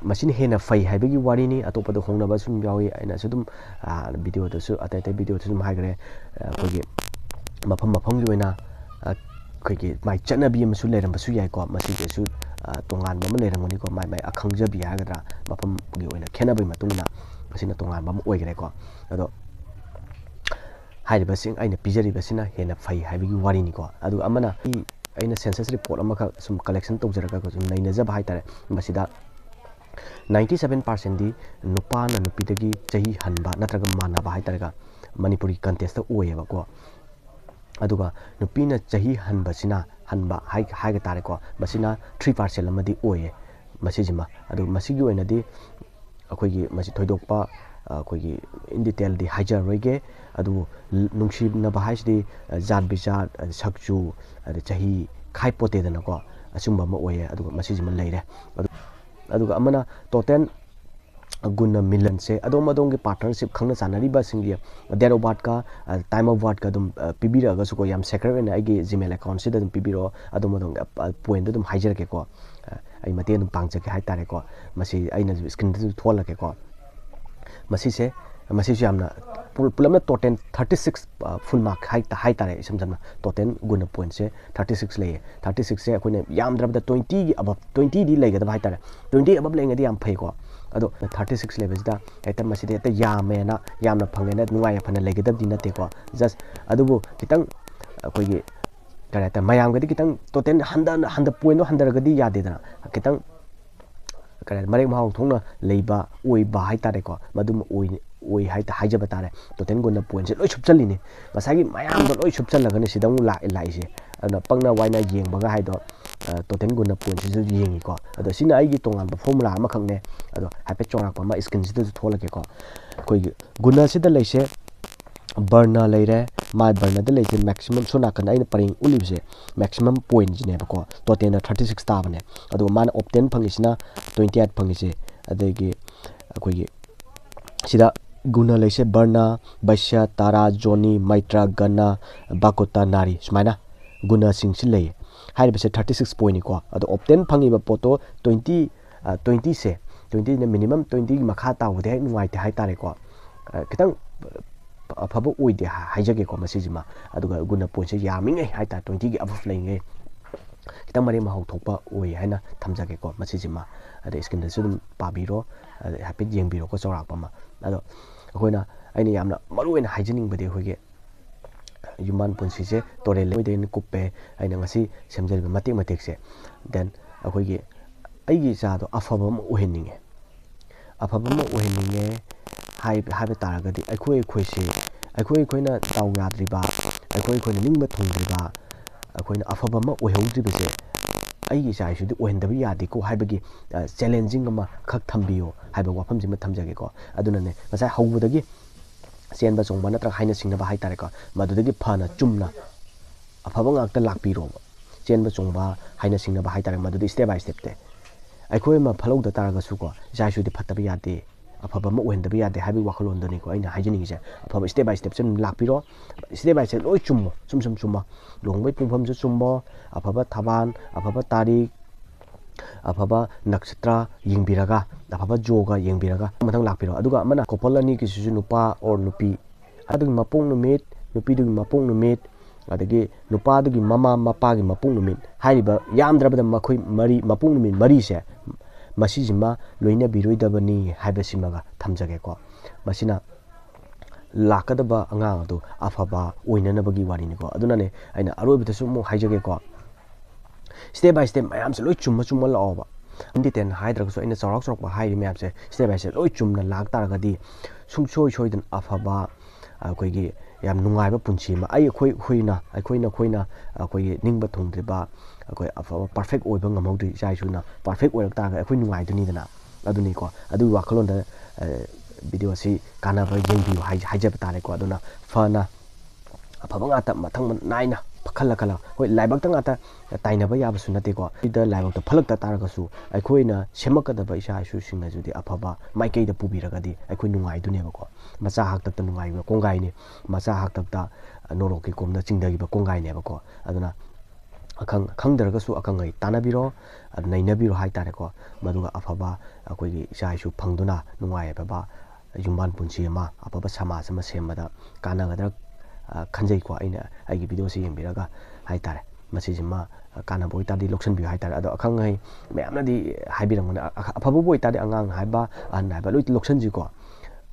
ꯃꯁꯤꯅ ꯍꯦꯟꯅ ꯐꯩ ꯍꯥꯏꯕꯒꯤ ꯋꯥꯔꯤꯅꯤ꯫ ꯑꯇꯣꯞꯄꯗ ꯍꯣꯡꯅꯕ ꯁꯨꯝ ꯌꯥꯎꯏ꯫ ꯑꯩꯅꯁꯨ ꯑꯗꯨꯝ ꯚꯤꯗꯤꯑꯣꯗꯁꯨ, ꯑꯇꯩ ꯑꯇꯩ ꯚꯤꯗꯤꯑꯣꯗꯁꯨ ꯑꯗꯨꯝ ꯍꯥꯏꯈ꯭ꯔꯦ꯫ ꯑꯩꯈꯣꯏꯒꯤ ꯃꯐꯝ ꯃꯐꯝꯒꯤ ꯑꯣꯏꯅ ꯑꯩꯈꯣꯏꯒꯤ ꯃꯥꯏ ꯆꯠꯅꯕꯤ ꯑꯃꯁꯨ ꯂꯩꯔꯝꯕꯁꯨ ꯌꯥꯏꯀꯣ꯫ ꯃꯁꯤꯒꯤꯁꯨ ꯇꯣꯉꯥꯟꯕ ꯑꯃ ꯂꯩꯔꯝꯒꯅꯤꯀꯣ꯫ ꯃꯥꯏ ꯃꯥꯏ ꯑꯈꯪꯖꯕꯤ ꯍꯥꯏꯒꯗ꯭ꯔꯥ, ꯃꯐꯝꯒꯤ ꯑꯣꯏꯅ ꯈꯦꯠꯅꯕꯒꯤ ꯃꯇꯨꯡ ꯏꯟꯅ ꯃꯁꯤꯅ ꯇꯣꯉꯥꯟꯕ ꯑꯃ ꯑꯣꯏꯈ꯭ꯔꯦꯀꯣ꯫ ꯑꯗꯣ ꯍꯥꯏꯔꯤꯕꯁꯤꯡ ꯑꯩꯅ ꯄꯤꯖꯔꯤꯕꯁꯤꯅ ꯍꯦꯟꯅ ꯐꯩ ꯍꯥꯏꯕꯒꯤ ꯋꯥꯔꯤꯅꯤꯀꯣ꯫ ꯑꯗꯨꯒ ꯑꯃꯅ ꯑꯩ, ꯑꯩꯅ census report ꯑꯃꯈꯛ ꯁꯨꯝ collection ꯇꯧꯖꯔꯒ ꯁꯨꯝ ꯅꯩꯅꯖꯕ ꯍꯥꯏꯇꯥꯔꯦ꯫ ꯃꯁꯤꯗ ninety seven percentꯗꯤ ꯅꯨꯄꯥꯅ ꯅꯨꯄꯤꯗꯒꯤ ꯆꯍꯤ ꯍꯟꯕ ꯅꯠꯇ꯭ꯔꯒ ꯃꯥꯟꯅꯕ ꯍꯥꯏꯇꯥꯔꯦꯀꯣ, ꯃꯅꯤꯄꯨꯔꯒꯤ contextꯇ ꯑꯣꯏꯌꯦꯕꯀꯣ꯫ ꯑꯗꯨꯒ ꯅꯨꯄꯤꯅ ꯆꯍꯤ ꯍꯟꯕꯁꯤꯅ, ꯍꯟꯕ ꯍꯥꯏ-, ꯍꯥꯏꯕ ꯇꯥꯔꯦꯀꯣ, ꯃꯁꯤꯅ three percent ꯑꯃꯗꯤ ꯑꯣꯏꯌꯦ ꯃꯁꯤꯁꯤꯃ꯫ ꯑꯗꯨ ꯃꯁꯤꯒꯤ ꯑꯣꯏꯅꯗꯤ ꯑꯩꯈꯣꯏꯒꯤ ꯃꯁꯤ ꯊꯣꯏꯗꯣꯛꯄ, ꯑꯩꯈꯣꯏꯒꯤ in detailꯗꯤ ꯍꯥꯏꯖꯔꯔꯣꯏꯒꯦ꯫ ꯑꯗꯨꯕꯨ ꯅꯨꯡꯁꯤꯅꯕ ꯍꯥꯏꯁꯤꯗꯤ ꯖꯥꯠ ꯕꯤꯖꯥꯠ, ꯁꯛꯆꯨ, ꯑꯗ ꯆꯍꯤ ꯈꯥꯏꯄꯣꯠꯇꯦꯗꯅꯀꯣ꯫ ꯑꯆꯨꯝꯕ ꯑꯃ ꯑꯣꯏꯌꯦ꯫ ꯑꯗꯨꯒ ꯃꯁꯤꯁꯤꯃ ꯂꯩꯔꯦ꯫ ꯑꯗꯨ, ꯑꯗꯨꯒ ꯑꯃꯅ total ꯒꯨꯟꯅ ꯃꯤꯂꯟꯁꯦ ꯑꯗꯣꯝ ꯑꯗꯣꯝꯒꯤ partnership ꯈꯪꯅ ꯆꯥꯟꯅꯔꯤꯕꯁꯤꯡꯒꯤ date of birthꯀ, time of birthꯀ ꯑꯗꯨꯝ ꯄꯤꯕꯤꯔꯛꯑꯒꯁꯨꯀꯣ, ꯌꯥꯝ secret ꯑꯣꯏꯅ ꯑꯩꯒꯤ Gmail accountꯁꯤꯗ ꯑꯗꯨꯝ ꯄꯤꯕꯤꯔꯛꯑꯣ꯫ ꯑꯗꯣꯝ ꯑꯗꯣꯝꯒꯤ pointꯗꯣ ꯑꯗꯨꯝ ꯍꯥꯏꯖꯔꯛꯀꯦꯀꯣ꯫ ꯑꯩ ꯃꯇꯦꯡ ꯑꯗꯨꯝ ꯄꯥꯡꯖꯒꯦ ꯍꯥꯏꯇꯥꯔꯦꯀꯣ꯫ ꯃꯁꯤ ꯑꯩꯅꯁꯨ screenꯗꯁꯨ ꯊꯣꯛꯍꯜꯂꯛꯀꯦꯀꯣ꯫ ꯃꯁꯤꯁꯦ, ꯃꯁꯤꯁꯨ ꯌꯥꯝꯅ ꯄꯨ-, ꯄꯨꯂꯞꯅ total thirty six, full mark ꯍꯥꯏ-, ꯍꯥꯏꯇꯥꯔꯦ꯫ ꯏꯁꯝ ꯁꯝꯅ total ꯒꯨꯟꯅ pointꯁꯦ thirty six ꯂꯩꯌꯦ꯫ Thirty sixꯁꯦ ꯑꯩꯈꯣꯏꯅ ꯌꯥꯝꯗ꯭ꯔꯕꯗ twentyꯒꯤ above, twentyꯗꯤ ꯂꯩꯒꯗꯕ ꯍꯥꯏꯇꯥꯔꯦ꯫ Twenty above ꯂꯩꯉꯩꯗꯤ ꯌꯥꯝ ꯐꯩꯀꯣ꯫ ꯑꯗꯣ thirty six ꯂꯩꯕꯁꯤꯗ ꯍꯦꯛꯇ ꯃꯁꯤꯗꯤ ꯍꯦꯛꯇ ꯌꯥꯝꯃꯦꯅ, ꯌꯥꯝꯅ ꯐꯪꯉꯦꯅ ꯅꯨꯡꯉꯥꯏ ꯌꯥꯏꯐꯅ ꯂꯩꯒꯗꯕꯗꯤ ꯅꯠꯇꯦꯀꯣ꯫ Just ꯑꯗꯨꯕꯨ ꯈꯤꯇꯪ ꯑꯩꯈꯣꯏꯒꯤ ꯀꯔꯤ ꯍꯥꯏꯇꯥꯔꯦ, ꯃꯌꯥꯝꯒꯗꯤ ꯈꯤꯇꯪ total ꯍꯟꯊꯅ, ꯍꯟꯊ-, pointꯗꯣ ꯍꯟꯊꯔꯒꯗꯤ ꯌꯥꯗꯦꯗꯅ꯫ ꯈꯤꯇꯪ ꯀꯔꯤ ꯍꯥꯏ-, ꯃꯔꯦꯛ ꯃꯍꯥꯎ ꯊꯣꯛꯅ ꯂꯩꯕ, ꯑꯣꯏꯕ ꯍꯥꯏꯇꯥꯔꯦꯀꯣ꯫ ꯃꯗꯨꯃ ꯑꯣꯏ-, ꯑꯣꯏ ꯍꯥꯏ-, ꯍꯥꯏꯖꯕ ꯇꯥꯔꯦ꯫ Total ꯒꯨꯟꯅ pointꯁꯦ ꯂꯣꯏ ꯁꯨꯞꯆꯜꯂꯤꯅꯤ꯫ ꯉꯁꯥꯏꯒꯤ ꯃꯌꯥꯝꯗꯣ ꯂꯣꯏ ꯁꯨꯞꯆꯜꯂꯒꯅꯤ ꯁꯤꯗ ꯑꯃꯨꯛ ꯂꯥꯛ-, ꯂꯥꯛꯏꯁꯦ꯫ ꯑꯗꯨꯅ ꯄꯪꯅ ꯋꯥꯏꯅ ꯌꯦꯡꯕꯒ ꯍꯥꯏꯗꯣ, total ꯒꯨꯟꯅ pointꯁꯤꯁꯨ ꯌꯦꯡꯉꯤꯀꯣ꯫ ꯑꯗꯣ ꯁꯤꯅ ꯑꯩꯒꯤ ꯇꯣꯉꯥꯟꯕ formula ꯑꯃꯈꯛꯅꯦ꯫ ꯑꯗꯣ ꯍꯥꯏꯐꯦꯠ ꯆꯥꯎꯔꯥꯛꯄ ꯑꯃ screenꯁꯤꯗꯗꯁꯨ ꯊꯣꯛꯍꯜꯂꯛꯀꯦꯀꯣ꯫ ꯑꯩꯈꯣꯏꯒꯤ ꯒꯨꯟꯅꯁꯤꯗ ꯂꯩꯁꯦ ꯕꯔꯅ ꯂꯩꯔꯦ꯫ ꯃꯥꯏ ꯕꯔꯅꯗ ꯂꯩꯁꯦ maximum, ꯁꯣꯝ ꯅꯥꯀꯟꯗ ꯑꯩꯅ ꯄꯔꯦꯡ ꯎꯠꯂꯤꯕꯁꯦ maximum pointꯁꯤꯅꯦꯕꯀꯣ꯫ Totalꯅ thirty six ꯇꯥꯕꯅꯦ꯫ ꯑꯗꯨꯒ ꯃꯥꯅ obtain ꯐꯪꯉꯤꯁꯤꯅ twenty eight ꯐꯪꯉꯤꯁꯦ꯫ ꯑꯗꯒꯤ ꯑꯩꯈꯣꯏꯒꯤ ꯁꯤꯗ ꯒꯨꯅ ꯂꯩꯁꯦ ꯕꯔꯅ, ꯕꯩꯁ꯭ꯌ, ꯇꯥꯔꯥ, ꯖꯣꯅꯤ, ꯃꯩꯇ꯭ꯔ, ꯒꯅ, ꯕꯥꯀꯨꯇ, ꯅꯥꯔꯤ, ꯁꯨꯃꯥꯏꯅ ꯒꯨꯅꯁꯤꯡꯁꯤ ꯂꯩꯌꯦ꯫ ꯍꯥꯏꯔꯤꯕꯁꯦ thirty six pointꯅꯤꯀꯣ꯫ ꯑꯗꯣ octane ꯐꯪꯉꯤꯕ ꯄꯣꯠꯇꯣ twenty, twentyꯁꯦ, twentyꯅ minimum twentyꯒꯤ ꯃꯈꯥ ꯇꯥꯕꯗꯤ ꯍꯦꯛ ꯅꯨꯡꯉꯥꯏꯇꯦ ꯍꯥꯏꯇꯥꯔꯦꯀꯣ꯫ ꯈꯤꯇꯪ ꯑꯐꯕ ꯑꯣꯏꯗꯦ ꯍꯥꯏꯖꯒꯦꯀꯣ ꯃꯁꯤꯁꯤꯃ꯫ ꯑꯗꯨꯒ ꯒꯨꯅ pointꯁꯦ ꯌꯥꯝꯃꯤꯉꯩ ꯍꯥꯏꯇꯥꯔꯦ, twentyꯒꯤ above ꯂꯩꯉꯩ ꯈꯤꯇꯪ ꯃꯔꯦꯛ ꯃꯍꯥꯎ ꯊꯣꯛꯄ ꯑꯣꯏ ꯍꯥꯏꯅ ꯊꯝꯖꯒꯦꯀꯣ ꯃꯁꯤꯁꯤꯃ꯫ ꯑꯗ screenꯗꯁꯨ ꯑꯗꯨꯝ ꯄꯥꯕꯤꯔꯣ, ꯑꯗ ꯍꯥꯏꯐꯦꯠ ꯌꯦꯡꯕꯤꯔꯣꯀꯣ ꯆꯥꯎꯔꯥꯛꯄ ꯑꯃ꯫ ꯑꯗꯣ ꯑꯩꯈꯣꯏꯅ, ꯑꯩꯅ ꯌꯥꯝꯅ ꯃꯔꯨ ꯑꯣꯏꯅ ꯍꯥꯏꯖꯅꯤꯡꯕꯗꯤ ꯑꯩꯈꯣꯏꯒꯤ human ꯄꯨꯟꯁꯤꯁꯦ ꯇꯣꯔꯦꯜ ꯂꯩꯉꯣꯏꯗꯒꯤ ꯍꯦꯟꯅ ꯀꯨꯞꯄꯦ꯫ ꯑꯩꯅ ꯉꯁꯤ ꯁꯦꯝꯖꯔꯤꯕ ꯃꯇꯦꯛ ꯃꯇꯦꯛꯁꯦ, then ꯑꯩꯈꯣꯏꯒꯤ ꯑꯩꯒꯤ ꯏꯆꯥꯗꯣ ꯑꯐꯕ ꯑꯃ ꯑꯣꯏꯍꯟꯅꯤꯡꯉꯦ, ꯑꯐꯕ ꯑꯃ ꯑꯣꯏꯍꯟꯅꯤꯡꯉꯦ ꯍꯥꯏ-, ꯍꯥꯏꯕ ꯇꯥꯔꯒꯗꯤ ꯑꯩꯈꯣꯏ ꯑꯩꯈꯣꯏꯁꯦ, ꯑꯩꯈꯣꯏ ꯑꯩꯈꯣꯏꯅ ꯗꯥꯎ ꯌꯥꯗ꯭ꯔꯤꯕ, ꯑꯩꯈꯣꯏ ꯑꯩꯈꯣꯏꯅ ꯅꯤꯡꯕ ꯊꯨꯡꯗ꯭ꯔꯤꯕ, ꯑꯩꯈꯣꯏꯅ ꯑꯐꯕ ꯑꯃ ꯑꯣꯏꯍꯧꯗ꯭ꯔꯤꯕꯁꯦ ꯑꯩꯒꯤ ꯏꯆꯥ ꯏꯁꯨꯗꯤ ꯑꯣꯏꯍꯟꯗꯕ ꯌꯥꯗꯦꯀꯣ ꯍꯥꯏꯕꯒꯤ, ꯑ, challenging ꯑꯃ ꯈꯛ ꯊꯝꯕꯤꯌꯣ ꯍꯥꯏꯕ ꯋꯥꯐꯝꯁꯤꯃ ꯊꯝꯖꯒꯦꯀꯣ꯫ ꯑꯗꯨꯅꯅꯦ ꯉꯁꯥꯏ ꯍꯧꯕꯗꯒꯤ ꯆꯦꯟꯕ ꯆꯣꯡꯕ ꯅꯠꯇ꯭ꯔꯒ ꯍꯥꯏꯅ ꯁꯤꯡꯅꯕ ꯍꯥꯏꯇꯥꯔꯦꯀꯣ, ꯃꯗꯨꯗꯒꯤ ꯐꯅ ꯆꯨꯝꯅ ꯑꯐꯕ ꯉꯥꯛꯇ ꯂꯥꯛꯄꯤꯔꯣꯕ꯫ ꯆꯦꯟꯕ ꯆꯣꯡꯕ ꯍꯥꯏꯅ ꯁꯤꯡꯅꯕ ꯍꯥꯏꯇꯥꯔꯦ, ꯃꯗꯨꯗꯤ step by stepꯇ ꯑꯩꯈꯣꯏ ꯑꯃ ꯐꯠꯍꯧꯗ ꯇꯥꯔꯒꯁꯨꯀꯣ, ꯏꯆꯥ ꯏꯁꯨꯗꯤ ꯐꯠꯇꯕ ꯌꯥꯗꯦ, ꯑꯐꯕ ꯑꯃ ꯑꯣꯏꯍꯟꯗꯕ ꯌꯥꯗꯦ ꯍꯥꯏꯕꯒꯤ ꯋꯥꯈꯜꯂꯣꯟꯗꯨꯅꯤꯀꯣ ꯑꯩꯅ ꯍꯥꯏꯖꯅꯤꯡꯉꯤꯁꯦ꯫ ꯑꯐꯕ step by stepꯁꯦ ꯑꯗꯨꯝ ꯂꯥꯛꯄꯤꯔꯣ, step by step ꯂꯣꯏ ꯆꯨꯝꯃꯣ, ꯁꯨꯝ ꯁꯨꯝ ꯆꯨꯝꯃꯣ꯫ ꯂꯨꯍꯣꯡꯕꯒꯤ ꯄꯨꯡꯐꯝꯁꯨ ꯆꯨꯝꯃꯣ, ꯑꯐꯕ ꯊꯕꯥꯟ, ꯑꯐꯕ ꯇꯥꯔꯤꯛ, ꯑꯐꯕ ꯅꯛꯁꯇ꯭ꯔ ꯌꯦꯡꯕꯤꯔꯒ, ꯑꯐꯕ ꯌꯣꯒ ꯌꯦꯡꯕꯤꯔꯒ ꯃꯊꯪ ꯂꯥꯛꯄꯤꯔꯣ꯫ ꯑꯗꯨꯒ ꯑꯃꯅ couple ꯑꯅꯤꯒꯤꯁꯤꯁꯨ ꯅꯨꯄꯥ or ꯅꯨꯄꯤ, ꯑꯗꯨꯒꯤ ꯃꯄꯣꯛ ꯅꯨꯃꯤꯠ, ꯅꯨꯄꯤꯗꯨꯒꯤ ꯃꯄꯣꯛ ꯅꯨꯃꯤꯠ, ꯑꯗꯒꯤ ꯅꯨꯄꯥꯗꯨꯒꯤ ꯃꯃꯥ ꯃꯄꯥꯒꯤ ꯃꯄꯣꯛ ꯅꯨꯃꯤꯠ ꯍꯥꯏꯔꯤꯕ ꯌꯥꯝꯗ꯭ꯔꯕꯗ ꯃꯈꯣꯏ ꯃꯔꯤ, ꯃꯄꯣꯛ ꯅꯨꯃꯤꯠ ꯃꯔꯤꯁꯦ, ꯃꯁꯤꯁꯤꯃ ꯂꯣꯏꯅꯕꯤꯔꯣꯏꯗꯕꯅꯤ ꯍꯥꯏꯕꯁꯤꯃꯒ ꯊꯝꯖꯒꯦꯀꯣ꯫ ꯃꯁꯤꯅ ꯂꯥꯛꯀꯗꯕ ꯑꯉꯥꯡ ꯑꯗꯨ ꯑꯐꯕ ꯑꯣꯏꯅꯅꯕꯒꯤ ꯋꯥꯔꯤꯅꯤꯀꯣ꯫ ꯑꯗꯨꯅꯅꯦ ꯑꯩꯅ ꯑꯔꯣꯏꯕꯗꯁꯨ ꯑꯃꯨꯛ ꯍꯥꯏꯖꯒꯦꯀꯣ, step by step ꯃꯌꯥꯝꯁꯦ ꯂꯣꯏ ꯆꯨꯝꯃ ꯆꯨꯝꯃ ꯂꯥꯛꯑꯣꯕ꯫ In detail ꯍꯥꯏꯗ꯭ꯔꯒꯁꯨ ꯑꯩꯅ ꯆꯥꯎꯔꯥꯛ ꯆꯥꯎꯔꯥꯛꯄ ꯍꯥꯏꯔꯤ ꯃꯌꯥꯝꯁꯦ step by step ꯂꯣꯏ ꯆꯨꯝꯅ ꯂꯥꯛ ꯇꯥꯔꯒꯗꯤ ꯁꯨꯡꯁꯣꯏ ꯁꯣꯏꯗꯅ ꯑꯐꯕ, ꯑꯩꯈꯣꯏꯒꯤ ꯌꯥꯝ ꯅꯨꯡꯉꯥꯏꯕ ꯄꯨꯟꯁꯤ ꯑꯃ, ꯑꯩ, ꯑꯩꯈꯣꯏ, ꯑꯩꯈꯣꯏꯅ, ꯑꯩꯈꯣꯏꯅ, ꯑꯩꯈꯣꯏꯅ, ꯑꯩꯈꯣꯏꯒꯤ ꯅꯤꯡꯕ ꯊꯨꯡꯗ꯭ꯔꯤꯕ, ꯑꯩꯈꯣꯏ ꯑꯐꯕ perfect ꯑꯣꯏꯕ ꯉꯝꯍꯧꯗ꯭ꯔꯤ ꯏꯆꯥ ꯏꯁꯨꯅ perfect ꯑꯣꯏꯔꯛ ꯇꯥꯔꯒꯗꯤ ꯑꯩꯈꯣꯏ ꯅꯨꯡꯉꯥꯏꯗꯣꯏꯅꯤꯗꯅ꯫ ꯑꯗꯨꯅꯤꯀꯣ, ꯑꯗꯨꯒꯤ ꯋꯥꯈꯜꯂꯣꯟꯗ, ꯑ, video ꯑꯁꯤ ꯀꯥꯟꯅꯕ ꯌꯦꯡꯕꯤꯌꯨ ꯍꯥꯏ-, ꯍꯥꯏꯖꯕ ꯇꯥꯔꯦꯀꯣ꯫ ꯑꯗꯨꯅ ꯐꯅ ꯑꯐꯕ ꯉꯥꯛꯇ ꯃꯊꯪ ꯅꯥꯏꯅ ꯈꯜꯂ ꯈꯜꯂ, ꯍꯣꯏ, ꯂꯥꯏꯕꯛꯇ ꯉꯥꯛꯇ ꯇꯥꯏꯅꯕ ꯌꯥꯕꯁꯨ ꯅꯠꯇꯦꯀꯣ꯫ ꯁꯤꯗ ꯂꯥꯏꯕꯛꯇ ꯐꯠꯂꯛꯇ ꯇꯥꯔꯒꯁꯨ ꯑꯩꯈꯣꯏꯅ ꯁꯦꯝꯃꯛꯀꯗꯕ ꯏꯆꯥ ꯏꯁꯨꯁꯤꯡ ꯑꯗꯨꯗꯤ ꯑꯐꯕ ꯃꯥꯏꯀꯩꯗ ꯄꯨꯕꯤꯔꯒꯗꯤ ꯑꯩꯈꯣꯏ ꯅꯨꯡꯉꯥꯏꯗꯨꯅꯦꯕꯀꯣ꯫ ꯃꯆꯥ ꯍꯥꯛꯇꯛꯇ ꯅꯨꯡꯉꯥꯏꯕ ꯀꯣꯡꯒꯥꯏꯅꯤ, ꯃꯆꯥ ꯍꯥꯛꯇꯛꯇ ꯅꯣꯔꯣꯛꯀꯤ ꯀꯣꯝꯗ ꯆꯤꯡꯊꯈꯤꯕ ꯀꯣꯡꯒꯥꯏꯅꯦꯕꯀꯣ꯫ ꯑꯗꯨꯅ ꯑꯈꯪ ꯈꯪꯗ꯭ꯔꯒꯁꯨ ꯑꯈꯪ ꯑꯍꯩ ꯇꯥꯟꯅꯕꯤꯔꯣ, ꯑꯗꯨ ꯅꯩꯅꯕꯤꯔꯣ ꯍꯥꯏꯇꯥꯔꯦꯀꯣ꯫ ꯃꯗꯨꯒ ꯑꯐꯕ ꯑꯩꯈꯣꯏꯒꯤ ꯏꯆꯥ ꯏꯁꯨ ꯐꯪꯗꯨꯅ ꯅꯨꯡꯉꯥꯏ ꯌꯥꯏꯐꯕ ꯌꯨꯝꯕꯥꯟ ꯄꯨꯟꯁꯤ ꯑꯃ, ꯑꯐꯕ ꯁꯃꯥꯖ ꯑꯃ ꯁꯦꯝꯕꯗ ꯀꯥꯟꯅꯒꯗ꯭ꯔꯥ, ꯑ, ꯈꯟꯖꯩꯀꯣ꯫ ꯑꯩꯅ ꯑꯩꯒꯤ ꯚꯤꯗꯤꯑꯣꯁꯤ ꯌꯦꯡꯕꯤꯔꯒ ꯍꯥꯏꯇꯥꯔꯦ, ꯃꯁꯤꯁꯤꯃ ꯀꯥꯟꯅꯕ ꯑꯣꯏꯇꯥꯔꯗꯤ ꯂꯧꯁꯤꯟꯕꯤꯌꯨ ꯍꯥꯏꯇꯥꯔꯦ꯫ ꯑꯗꯣ ꯑꯈꯪ ꯑꯍꯩ ꯃꯌꯥꯝꯅꯗꯤ ꯍꯥꯏꯕꯤꯔꯝꯒꯅꯤ, ꯑ-, ꯑꯐꯕꯕꯨ ꯑꯣꯏꯇꯥꯔꯗꯤ ꯑꯉꯥꯡ ꯍꯥꯏꯕ, ꯑꯍꯟ ꯍꯥꯏꯕ ꯂꯣꯏ ꯂꯧꯁꯤꯟꯁꯤꯀꯣ꯫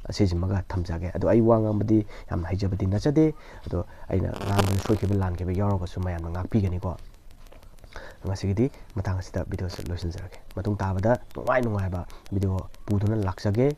ꯑꯁꯤꯁꯤꯃꯒ ꯊꯝꯖꯒꯦ꯫ ꯑꯗꯣ ꯑꯩ ꯋꯥ ꯉꯥꯡꯕꯗꯤ ꯌꯥꯝꯅ ꯍꯩꯖꯕꯗꯤ ꯅꯠꯆꯗꯦ꯫ ꯑꯗꯣ ꯑꯩꯅ ꯉꯥꯡꯕꯗ ꯁꯣꯏꯈꯤꯕ ꯂꯥꯟꯈꯤꯕ ꯌꯥꯎꯔꯒꯁꯨ ꯃꯌꯥꯝꯅ ꯉꯥꯛꯄꯤꯒꯅꯤꯀꯣ꯫ ꯉꯁꯤꯒꯤꯗꯤ ꯃꯇꯥꯡ ꯑꯁꯤꯗ ꯚꯤꯗꯤꯑꯣꯁꯦ ꯂꯣꯏꯁꯤꯟꯖꯔꯒꯦ꯫ ꯃꯇꯨꯡ ꯇꯥꯕꯗ ꯅꯨꯡꯉꯥꯏ ꯅꯨꯡꯉꯥꯏꯕ ꯚꯤꯗꯤꯑꯣ ꯄꯨꯗꯨꯅ ꯂꯥꯛꯆꯒꯦ꯫